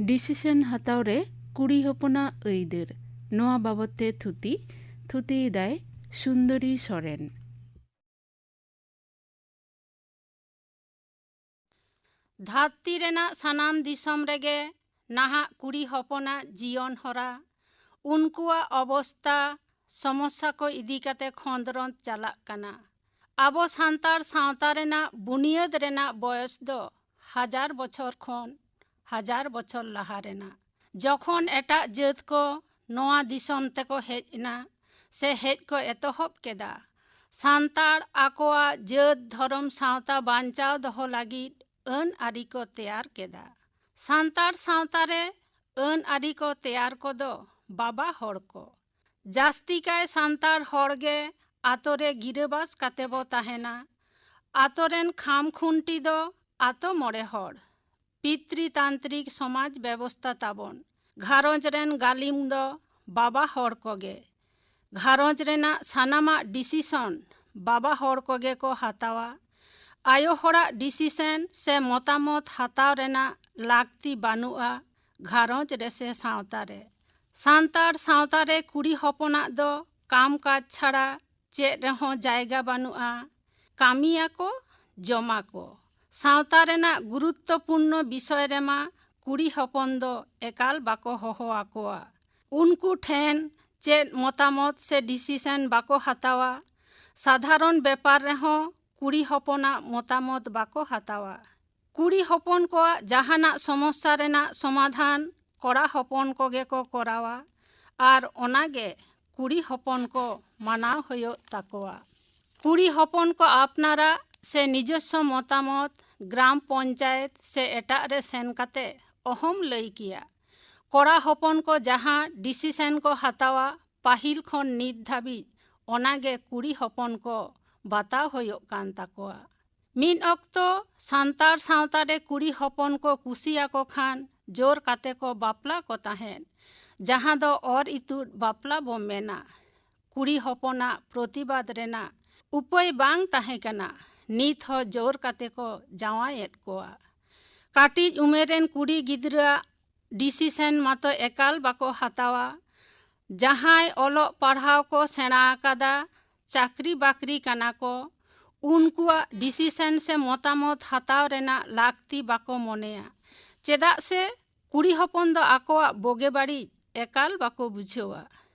ᱰᱤᱥᱤᱥᱚᱱ ᱦᱟᱛᱟᱣ ᱨᱮ ᱠᱩᱲᱤ ᱦᱚᱯᱚᱱᱟᱜ ᱟᱹᱭᱫᱟᱹᱨ᱾ ᱱᱚᱣᱟ ᱵᱟᱵᱚᱛ ᱛᱮ ᱛᱷᱩᱛᱤ, ᱛᱷᱩᱛᱤᱭᱮᱫᱟᱭ ᱥᱩᱱᱫᱚᱨᱤ ᱥᱚᱨᱮᱱ᱾ ᱫᱷᱟᱹᱨᱛᱤ ᱨᱮᱱᱟᱜ ᱥᱟᱱᱟᱢ ᱫᱤᱥᱚᱢ ᱨᱮᱜᱮ ᱱᱟᱦᱟᱜ ᱠᱩᱲᱤ ᱦᱚᱯᱚᱱᱟᱜ ᱡᱤᱭᱚᱱ ᱦᱚᱨᱟ, ᱩᱱᱠᱩᱣᱟᱜ ᱚᱵᱚᱥᱛᱟ, ᱥᱚᱢᱚᱥᱥᱟ ᱠᱚ ᱤᱫᱤ ᱠᱟᱛᱮ ᱠᱷᱚᱸᱫᱽᱨᱚᱸᱫᱽ ᱪᱟᱞᱟᱜ ᱠᱟᱱᱟ᱾ ᱟᱵᱚ ᱥᱟᱱᱛᱟᱲ ᱥᱟᱶᱛᱟ ᱨᱮᱱᱟᱜ ᱵᱩᱱᱤᱭᱟᱹᱫ ᱨᱮᱱᱟᱜ ᱵᱚᱭᱚᱥ ᱫᱚ ᱦᱟᱡᱟᱨ ᱵᱚᱪᱷᱚᱨ ᱠᱷᱚᱱ ᱦᱟᱡᱟᱨ ᱵᱚᱪᱷᱚᱨ ᱞᱟᱦᱟ ᱨᱮᱱᱟᱜ᱾ ᱡᱚᱠᱷᱚᱱ ᱮᱴᱟᱜ ᱡᱟᱹᱛ ᱠᱚ ᱱᱚᱣᱟ ᱫᱤᱥᱚᱢ ᱛᱮᱠᱚ ᱦᱮᱡ ᱮᱱᱟ ᱥᱮ ᱦᱮᱡ ᱠᱚ ᱮᱛᱚᱦᱚᱵ ᱠᱮᱫᱟ, ᱥᱟᱱᱛᱟᱲ ᱟᱠᱚᱣᱟᱜ ᱡᱟᱹᱛ ᱫᱷᱚᱨᱚᱢ ᱥᱟᱶᱛᱟ ᱵᱟᱧᱪᱟᱣ ᱫᱚᱦᱚ ᱞᱟᱹᱜᱤᱫ ᱟᱹᱱ ᱟᱹᱨᱤ ᱠᱚ ᱛᱮᱭᱟᱨ ᱠᱮᱫᱟ᱾ ᱥᱟᱱᱛᱟᱲ ᱥᱟᱶᱛᱟ ᱨᱮ ᱟᱹᱱ ᱟᱹᱨᱤ ᱠᱚ ᱛᱮᱭᱟᱨ ᱠᱚᱫᱚ ᱵᱟᱵᱟ ᱦᱚᱲ ᱠᱚ᱾ ᱡᱟᱹᱥᱛᱤ ᱠᱟᱭ ᱥᱟᱱᱛᱟᱲ ᱦᱚᱲ ᱜᱮ ᱟᱛᱳ ᱨᱮ ᱜᱤᱨᱟᱹᱵᱟᱥ ᱠᱟᱛᱮ ᱵᱚ ᱛᱟᱦᱮᱱᱟ᱾ ᱟᱛᱳ ᱨᱮᱱ ᱠᱷᱟᱢ ᱠᱷᱩᱱᱴᱤ ᱫᱚ ᱟᱛᱳ ᱢᱚᱬᱮ ᱦᱚᱲ᱾ ᱯᱤᱛᱨᱤᱛᱟᱱᱛᱨᱤᱠ ᱥᱚᱢᱟᱡᱽ ᱵᱮᱵᱚᱥᱛᱟ ᱛᱟᱵᱚᱱ᱾ ᱜᱷᱟᱨᱚᱸᱡᱽ ᱨᱮᱱ ᱜᱟᱹᱞᱤᱢ ᱫᱚ ᱵᱟᱵᱟ ᱦᱚᱲ ᱠᱚᱜᱮ᱾ ᱜᱷᱟᱨᱚᱸᱡᱽ ᱨᱮᱱᱟᱜ ᱥᱟᱱᱟᱢᱟᱜ ᱰᱤᱥᱤᱥᱚᱱ ᱵᱟᱵᱟ ᱦᱚᱲ ᱠᱚᱜᱮ ᱠᱚ ᱦᱟᱛᱟᱣᱟ᱾ ᱟᱭᱳ ᱦᱚᱲᱟᱜ ᱰᱤᱥᱤᱥᱚᱱ ᱥᱮ ᱢᱚᱛᱟᱢᱚᱛ ᱦᱟᱛᱟᱣ ᱨᱮᱱᱟᱜ ᱞᱟᱹᱠᱛᱤ ᱵᱟᱹᱱᱩᱜᱼᱟ ᱜᱷᱟᱨᱚᱸᱡᱽ ᱨᱮ ᱥᱮ ᱥᱟᱶᱛᱟ ᱨᱮ᱾ ᱥᱟᱱᱛᱟᱲ ᱥᱟᱶᱛᱟ ᱨᱮ ᱠᱩᱲᱤ ᱦᱚᱯᱚᱱᱟᱜ ᱫᱚ ᱠᱟᱢ ᱠᱟᱡᱽ ᱪᱷᱟᱲᱟ ᱪᱮᱫ ᱨᱮᱦᱚᱸ ᱡᱟᱭᱜᱟ ᱵᱟᱹᱱᱩᱜᱼᱟ᱾ ᱠᱟᱹᱢᱤᱭᱟᱠᱚ, ᱡᱚᱢᱟᱠᱚ᱾ ᱥᱟᱶᱛᱟ ᱨᱮᱱᱟᱜ ᱜᱩᱨᱩᱛᱛᱚᱯᱩᱨᱱᱚ ᱵᱤᱥᱚᱭ ᱨᱮᱢᱟ ᱠᱩᱲᱤ ᱦᱚᱯᱚᱱ ᱫᱚ ᱮᱠᱟᱞ ᱵᱟᱠᱚ ᱦᱚᱦᱚ ᱟᱠᱚᱣᱟ᱾ ᱩᱱᱠᱩ ᱴᱷᱮᱱ ᱪᱮᱫ ᱢᱚᱛᱟᱢᱚᱛ ᱥᱮ ᱰᱤᱥᱤᱥᱚᱱ ᱵᱟᱠᱚ ᱦᱟᱛᱟᱣᱟ᱾ ᱥᱟᱫᱷᱟᱨᱚᱱ ᱵᱮᱯᱟᱨ ᱨᱮᱦᱚᱸ ᱠᱩᱲᱤ ᱦᱚᱯᱚᱱᱟᱜ ᱢᱚᱛᱟᱢᱚᱛ ᱵᱟᱠᱚ ᱦᱟᱛᱟᱣᱟ᱾ ᱠᱩᱲᱤ ᱦᱚᱯᱚᱱ ᱠᱚᱣᱟᱜ ᱡᱟᱦᱟᱱᱟᱜ ᱥᱚᱢᱚᱥᱥᱟ ᱨᱮᱱᱟᱜ ᱥᱚᱢᱟᱫᱷᱟᱱ ᱠᱚᱲᱟ ᱦᱚᱯᱚᱱ ᱠᱚᱜᱮ ᱠᱚ ᱠᱚᱨᱟᱣᱟ, ᱟᱨ ᱚᱱᱟᱜᱮ ᱠᱩᱲᱤ ᱦᱚᱯᱚᱱ ᱠᱚ ᱢᱟᱱᱟᱣ ᱦᱩᱭᱩᱜ ᱛᱟᱠᱚᱣᱟ᱾ ᱠᱩᱲᱤ ᱦᱚᱯᱚᱱ ᱠᱚ ᱟᱯᱱᱟᱨᱟᱜ ᱥᱮ ᱱᱤᱡᱚᱥᱥᱚ ᱢᱚᱛᱟᱢᱚᱛ ᱜᱨᱟᱢ ᱯᱚᱧᱪᱟᱭᱮᱛ ᱥᱮ ᱮᱴᱟᱜ ᱨᱮ ᱥᱮᱱ ᱠᱟᱛᱮ ᱚᱦᱚᱢ ᱞᱟᱹᱭ ᱠᱮᱭᱟ᱾ ᱠᱚᱲᱟ ᱦᱚᱯᱚᱱ ᱠᱚ ᱡᱟᱦᱟᱸ ᱰᱤᱥᱤᱥᱚᱱ ᱠᱚ ᱦᱟᱛᱟᱣᱟ, ᱯᱟᱹᱦᱤᱞ ᱠᱷᱚᱱ ᱱᱤᱛ ᱫᱷᱟᱹᱵᱤᱡ ᱚᱱᱟᱜᱮ ᱠᱩᱲᱤ ᱦᱚᱯᱚᱱ ᱠᱚ ᱵᱟᱛᱟᱣ ᱦᱩᱭᱩᱜ ᱠᱟᱱ ᱛᱟᱠᱚᱣᱟ᱾ ᱢᱤᱫ ᱚᱠᱛᱚ ᱥᱟᱱᱛᱟᱲ ᱥᱟᱶᱛᱟ ᱨᱮ ᱠᱩᱲᱤ ᱦᱚᱯᱚᱱ ᱠᱚ ᱠᱩᱥᱤᱭᱟᱠᱚ ᱠᱷᱟᱱ ᱡᱳᱨ ᱠᱟᱛᱮ ᱠᱚ ᱵᱟᱯᱞᱟ ᱠᱚ ᱛᱟᱦᱮᱸᱫ, ᱡᱟᱦᱟᱸ ᱫᱚ ᱚᱨ ᱤᱛᱩᱫ ᱵᱟᱯᱞᱟ ᱵᱚ ᱢᱮᱱᱟ᱾ ᱠᱩᱲᱤ ᱦᱚᱯᱚᱱᱟᱜ ᱯᱨᱚᱛᱤᱵᱟᱫ ᱨᱮᱱᱟᱜ ᱩᱯᱟᱹᱭ ᱵᱟᱝ ᱛᱟᱦᱮᱸ ᱠᱟᱱᱟ᱾ ᱱᱤᱛ ᱦᱚᱸ ᱡᱳᱨ ᱠᱟᱛᱮ ᱠᱚ ᱡᱟᱶᱟᱭᱮᱫ ᱠᱚᱣᱟ᱾ ᱠᱟᱹᱴᱤᱡ ᱩᱢᱮᱨ ᱨᱮᱱ ᱠᱩᱲᱤ ᱜᱤᱫᱽᱨᱟᱹᱣᱟᱜ ᱰᱤᱥᱤᱥᱚᱱ ᱢᱟᱛᱚ ᱮᱠᱟᱞ ᱵᱟᱠᱚ ᱦᱟᱛᱟᱣᱟ᱾ ᱡᱟᱦᱟᱸᱭ ᱚᱞᱚᱜ ᱯᱟᱲᱦᱟᱣ ᱠᱚ ᱥᱮᱬᱟ ᱟᱠᱟᱫᱟ, ᱪᱟᱹᱠᱨᱤ ᱵᱟᱹᱠᱨᱤ ᱠᱟᱱᱟ ᱠᱚ, ᱩᱱᱠᱩᱣᱟᱜ ᱰᱤᱥᱤᱥᱚᱱ ᱥᱮ ᱢᱚᱛᱟᱢᱚᱛ ᱦᱟᱛᱟᱣ ᱨᱮᱱᱟᱜ ᱞᱟᱹᱠᱛᱤ ᱵᱟᱠᱚ ᱢᱚᱱᱮᱭᱟ᱾ ᱪᱮᱫᱟᱜ ᱥᱮ ᱠᱩᱲᱤ ᱦᱚᱯᱚᱱ ᱫᱚ ᱟᱠᱚᱣᱟᱜ ᱵᱳᱜᱮ ᱵᱟᱹᱲᱤᱡ ᱮᱠᱟᱞ ᱵᱟᱠᱚ ᱵᱩᱡᱷᱟᱹᱣᱟ᱾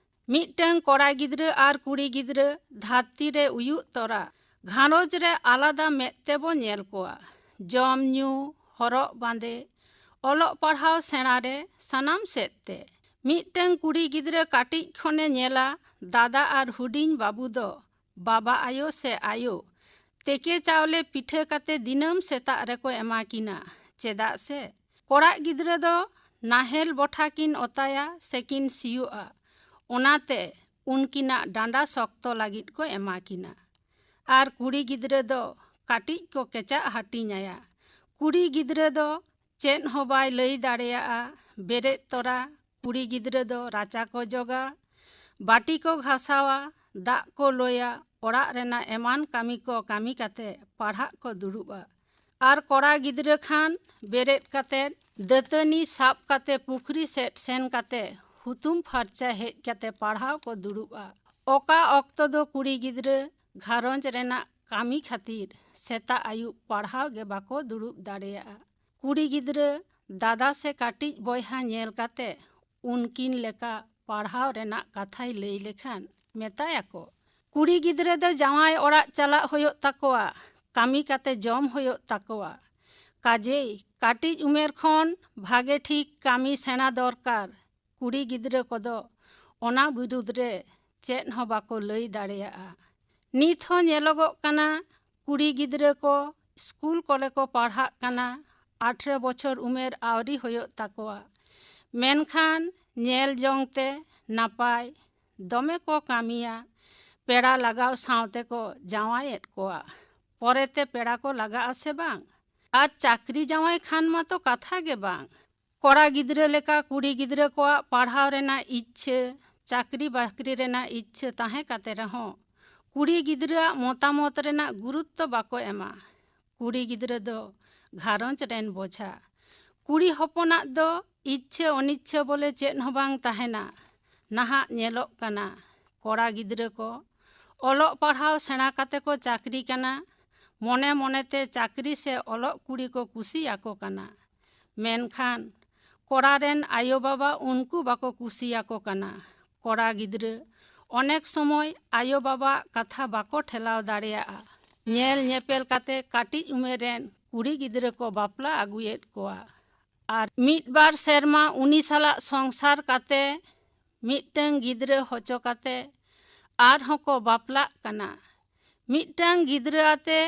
ᱢᱤᱫᱴᱟᱝ ᱠᱚᱲᱟ ᱜᱤᱫᱽᱨᱟᱹ ᱟᱨ ᱠᱩᱲᱤ ᱜᱤᱫᱽᱨᱟᱹ ᱫᱷᱟᱹᱨᱛᱤ ᱨᱮ ᱩᱭᱩᱜ ᱛᱚᱨᱟ ᱜᱷᱟᱨᱚᱸᱡᱽ ᱨᱮ ᱟᱞᱟᱫᱟ ᱢᱮᱫ ᱛᱮᱵᱚ ᱧᱮᱞ ᱠᱚᱣᱟ᱾ ᱡᱚᱢ ᱧᱩ, ᱦᱚᱨᱚᱜ ᱵᱟᱸᱫᱮ, ᱚᱞᱚᱜ ᱯᱟᱲᱦᱟᱣ ᱥᱮᱬᱟ ᱨᱮ ᱥᱟᱱᱟᱢ ᱥᱮᱫ ᱛᱮ᱾ ᱢᱤᱫᱴᱟᱝ ᱠᱩᱲᱤ ᱜᱤᱫᱽᱨᱟᱹ ᱠᱟᱹᱴᱤᱡ ᱠᱷᱚᱱᱮ ᱧᱮᱞᱟ ᱫᱟᱫᱟ ᱟᱨ ᱦᱩᱰᱤᱧ ᱵᱟᱹᱵᱩ ᱫᱚ ᱵᱟᱵᱟ ᱟᱭᱳ ᱥᱮ ᱟᱭᱳ ᱛᱮᱠᱮ ᱪᱟᱣᱞᱮ ᱯᱤᱴᱷᱟᱹ ᱠᱟᱛᱮ ᱫᱤᱱᱟᱹᱢ ᱥᱮᱛᱟᱜ ᱨᱮᱠᱚ ᱮᱢᱟ ᱠᱤᱱᱟ᱾ ᱪᱮᱫᱟᱜ ᱥᱮ ᱠᱚᱲᱟ ᱜᱤᱫᱽᱨᱟᱹ ᱫᱚ ᱱᱟᱦᱮᱞ ᱵᱚᱴᱷᱟ ᱠᱤᱱ ᱚᱛᱟᱭᱟ ᱥᱮ ᱠᱤᱱ ᱥᱤᱭᱳᱜᱼᱟ, ᱚᱱᱟᱛᱮ ᱩᱱᱠᱤᱱᱟᱜ ᱰᱟᱸᱰᱟ ᱥᱚᱠᱛᱚ ᱞᱟᱹᱜᱤᱫ ᱠᱚ ᱮᱢᱟ ᱠᱤᱱᱟ᱾ ᱟᱨ ᱠᱩᱲᱤ ᱜᱤᱫᱽᱨᱟᱹ ᱫᱚ ᱠᱟᱹᱴᱤᱡ ᱠᱚ ᱠᱮᱪᱟᱜ ᱦᱟᱹᱴᱤᱧ ᱟᱭᱟ᱾ ᱠᱩᱲᱤ ᱜᱤᱫᱽᱨᱟᱹ ᱫᱚ ᱪᱮᱫ ᱦᱚᱸ ᱵᱟᱭ ᱞᱟᱹᱭ ᱫᱟᱲᱮᱭᱟᱜᱼᱟ᱾ ᱵᱮᱨᱮᱫ ᱛᱚᱨᱟ ᱠᱩᱲᱤ ᱜᱤᱫᱽᱨᱟᱹ ᱫᱚ ᱨᱟᱪᱟ ᱠᱚ ᱡᱚᱜᱟ, ᱵᱟᱹᱴᱤ ᱠᱚ ᱜᱷᱟᱥᱟᱣᱟ, ᱫᱟᱜ ᱠᱚ ᱞᱚᱭᱟ, ᱚᱲᱟᱜ ᱨᱮᱱᱟᱜ ᱮᱢᱟᱱ ᱠᱟᱹᱢᱤ ᱠᱚ ᱠᱟᱹᱢᱤ ᱠᱟᱛᱮ ᱯᱟᱲᱦᱟᱜ ᱠᱚ ᱫᱩᱲᱩᱵᱼᱟ᱾ ᱟᱨ ᱠᱚᱲᱟ ᱜᱤᱫᱽᱨᱟᱹ ᱠᱷᱟᱱ ᱵᱮᱨᱮᱫ ᱠᱟᱛᱮ ᱫᱟᱹᱛᱟᱹᱱᱤ ᱥᱟᱵ ᱠᱟᱛᱮ ᱯᱩᱠᱷᱨᱤ ᱥᱮᱫ ᱥᱮᱱ ᱠᱟᱛᱮ ᱦᱩᱛᱩᱢ ᱯᱷᱟᱨᱪᱟ ᱦᱮᱡ ᱠᱟᱛᱮ ᱯᱟᱲᱦᱟᱣ ᱠᱚ ᱫᱩᱲᱩᱵᱼᱟ᱾ ᱚᱠᱟ ᱚᱠᱛᱚ ᱫᱚ ᱠᱩᱲᱤ ᱜᱤᱫᱽᱨᱟᱹ ᱜᱷᱟᱨᱚᱸᱡᱽ ᱨᱮᱱᱟᱜ ᱠᱟᱹᱢᱤ ᱠᱷᱟᱹᱛᱤᱨ ᱥᱮᱛᱟᱜ ᱟᱹᱭᱩᱵ ᱯᱟᱲᱦᱟᱣ ᱜᱮ ᱵᱟᱠᱚ ᱫᱩᱲᱩᱵ ᱫᱟᱲᱮᱭᱟᱜᱼᱟ᱾ ᱠᱩᱲᱤ ᱜᱤᱫᱽᱨᱟᱹ ᱫᱟᱫᱟ ᱥᱮ ᱠᱟᱹᱴᱤᱡ ᱵᱚᱭᱦᱟ ᱧᱮᱞ ᱠᱟᱛᱮ ᱩᱱᱠᱤᱱ ᱞᱮᱠᱟ ᱯᱟᱲᱦᱟᱣ ᱨᱮᱱᱟᱜ ᱠᱟᱛᱷᱟᱭ ᱞᱟᱹᱭ ᱞᱮᱠᱷᱟᱱ ᱢᱮᱛᱟᱭᱟᱠᱚ, ᱠᱩᱲᱤ ᱜᱤᱫᱽᱨᱟᱹ ᱫᱚ ᱡᱟᱶᱟᱭ ᱚᱲᱟᱜ ᱪᱟᱞᱟᱜ ᱦᱩᱭᱩᱜ ᱛᱟᱠᱚᱣᱟ, ᱠᱟᱹᱢᱤ ᱠᱟᱛᱮ ᱡᱚᱢ ᱦᱩᱭᱩᱜ ᱛᱟᱠᱚᱣᱟ᱾ ᱠᱟᱡᱮᱭ ᱠᱟᱹᱴᱤᱡ ᱩᱢᱮᱨ ᱠᱷᱚᱱ ᱵᱷᱟᱜᱮ ᱴᱷᱤᱠ ᱠᱟᱹᱢᱤ ᱥᱮᱬᱟ ᱫᱚᱨᱠᱟᱨ᱾ ᱠᱩᱲᱤ ᱜᱤᱫᱽᱨᱟᱹ ᱠᱚᱫᱚ ᱚᱱᱟ ᱵᱤᱨᱩᱫᱽ ᱨᱮ ᱪᱮᱫ ᱦᱚᱸ ᱵᱟᱠᱚ ᱞᱟᱹᱭ ᱫᱟᱲᱮᱭᱟᱜᱼᱟ᱾ ᱱᱤᱛ ᱦᱚᱸ ᱧᱮᱞᱚᱜᱚᱜ ᱠᱟᱱᱟ, ᱠᱩᱲᱤ ᱜᱤᱫᱽᱨᱟᱹ ᱠᱚ ᱥᱠᱩᱞ ᱠᱚᱨᱮ ᱠᱚ ᱯᱟᱲᱦᱟᱜ ᱠᱟᱱᱟ, ᱟᱴᱷᱨᱚ ᱵᱚᱪᱷᱚᱨ ᱩᱢᱮᱨ ᱟᱹᱣᱨᱤ ᱦᱩᱭᱩᱜ ᱛᱟᱠᱚᱣᱟ, ᱢᱮᱱᱠᱷᱟᱱ ᱧᱮᱞ ᱡᱚᱝ ᱛᱮ ᱱᱟᱯᱟᱭ, ᱫᱚᱢᱮ ᱠᱚ ᱠᱟᱹᱢᱤᱭᱟ, ᱯᱮᱲᱟ ᱞᱟᱜᱟᱣ ᱥᱟᱶᱛᱮ ᱠᱚ ᱡᱟᱶᱟᱭᱮᱫ ᱠᱚᱣᱟ᱾ ᱯᱚᱨᱮᱛᱮ ᱯᱮᱲᱟ ᱠᱚ ᱞᱟᱜᱟᱜᱼᱟ ᱥᱮ ᱵᱟᱝ? ᱟᱨ ᱪᱟᱹᱠᱨᱤ ᱡᱟᱶᱟᱭ ᱠᱷᱟᱱ ᱢᱟᱛᱚ ᱠᱟᱛᱷᱟ ᱜᱮ ᱵᱟᱝ᱾ ᱠᱚᱲᱟ ᱜᱤᱫᱽᱨᱟᱹ ᱞᱮᱠᱟ ᱠᱩᱲᱤ ᱜᱤᱫᱽᱨᱟᱹ ᱠᱚᱣᱟᱜ ᱯᱟᱲᱦᱟᱣ ᱨᱮᱱᱟᱜ ᱤᱪᱪᱷᱟᱹ, ᱪᱟᱹᱠᱨᱤ ᱵᱟᱹᱠᱨᱤ ᱨᱮᱱᱟᱜ ᱤᱪᱪᱷᱟᱹ ᱛᱟᱦᱮᱸ ᱠᱟᱛᱮ ᱨᱮᱦᱚᱸ ᱠᱩᱲᱤ ᱜᱤᱫᱽᱨᱟᱹᱣᱟᱜ ᱢᱚᱛᱟᱢᱚᱛ ᱨᱮᱱᱟᱜ ᱜᱩᱨᱩᱛᱛᱚ ᱵᱟᱠᱚ ᱮᱢᱟ᱾ ᱠᱩᱲᱤ ᱜᱤᱫᱽᱨᱟᱹ ᱫᱚ ᱜᱷᱟᱨᱚᱸᱡᱽ ᱨᱮᱱ ᱵᱚᱡᱷᱟ᱾ ᱠᱩᱲᱤ ᱦᱚᱯᱚᱱᱟᱜ ᱫᱚ ᱤᱪᱪᱷᱟᱹ ᱚᱱᱤᱪᱪᱷᱟᱹ ᱵᱚᱞᱮ ᱪᱮᱫ ᱦᱚᱸ ᱵᱟᱝ ᱛᱟᱦᱮᱱᱟ᱾ ᱱᱟᱦᱟᱜ ᱧᱮᱞᱚᱜ ᱠᱟᱱᱟ, ᱠᱚᱲᱟ ᱜᱤᱫᱽᱨᱟᱹ ᱠᱚ ᱚᱞᱚᱜ ᱯᱟᱲᱦᱟᱣ ᱥᱮᱬᱟ ᱠᱟᱛᱮ ᱠᱚ ᱪᱟᱹᱠᱨᱤ ᱠᱟᱱᱟ, ᱢᱚᱱᱮ ᱢᱚᱱᱮᱛᱮ ᱪᱟᱹᱠᱨᱤ ᱥᱮ ᱚᱞᱚᱜ ᱠᱩᱲᱤ ᱠᱚ ᱠᱩᱥᱤᱭᱟᱠᱚ ᱠᱟᱱᱟ᱾ ᱢᱮᱱᱠᱷᱟᱱ ᱠᱚᱲᱟ ᱨᱮᱱ ᱟᱭᱳᱼᱵᱟᱵᱟ ᱩᱱᱠᱩ ᱵᱟᱠᱚ ᱠᱩᱥᱤᱭᱟᱠᱚ ᱠᱟᱱᱟ᱾ ᱠᱚᱲᱟ ᱜᱤᱫᱽᱨᱟᱹ ᱚᱱᱮᱠ ᱥᱚᱢᱚᱭ ᱟᱭᱳᱼᱵᱟᱵᱟᱣᱟᱜ ᱠᱟᱛᱷᱟ ᱵᱟᱠᱚ ᱴᱷᱮᱞᱟᱣ ᱫᱟᱲᱮᱭᱟᱜᱼᱟ᱾ ᱧᱮᱞ ᱧᱮᱯᱮᱞ ᱠᱟᱛᱮ ᱠᱟᱹᱴᱤᱡ ᱩᱢᱮᱨ ᱨᱮᱱ ᱠᱩᱲᱤ ᱜᱤᱫᱽᱨᱟᱹ ᱠᱚ ᱵᱟᱯᱞᱟ ᱟᱹᱜᱩᱭᱮᱫ ᱠᱚᱣᱟ᱾ ᱟᱨ ᱢᱤᱫ ᱵᱟᱨ ᱥᱮᱨᱢᱟ ᱩᱱᱤ ᱥᱟᱞᱟᱜ ᱥᱚᱝᱥᱟᱨ ᱠᱟᱛᱮ ᱢᱤᱫᱴᱟᱝ ᱜᱤᱫᱽᱨᱟᱹ ᱦᱚᱪᱚ ᱠᱟᱛᱮ ᱟᱨᱦᱚᱸ ᱠᱚ ᱵᱟᱯᱞᱟᱜ ᱠᱟᱱᱟ᱾ ᱢᱤᱫᱴᱟᱝ ᱜᱤᱫᱽᱨᱟᱹ ᱟᱛᱮ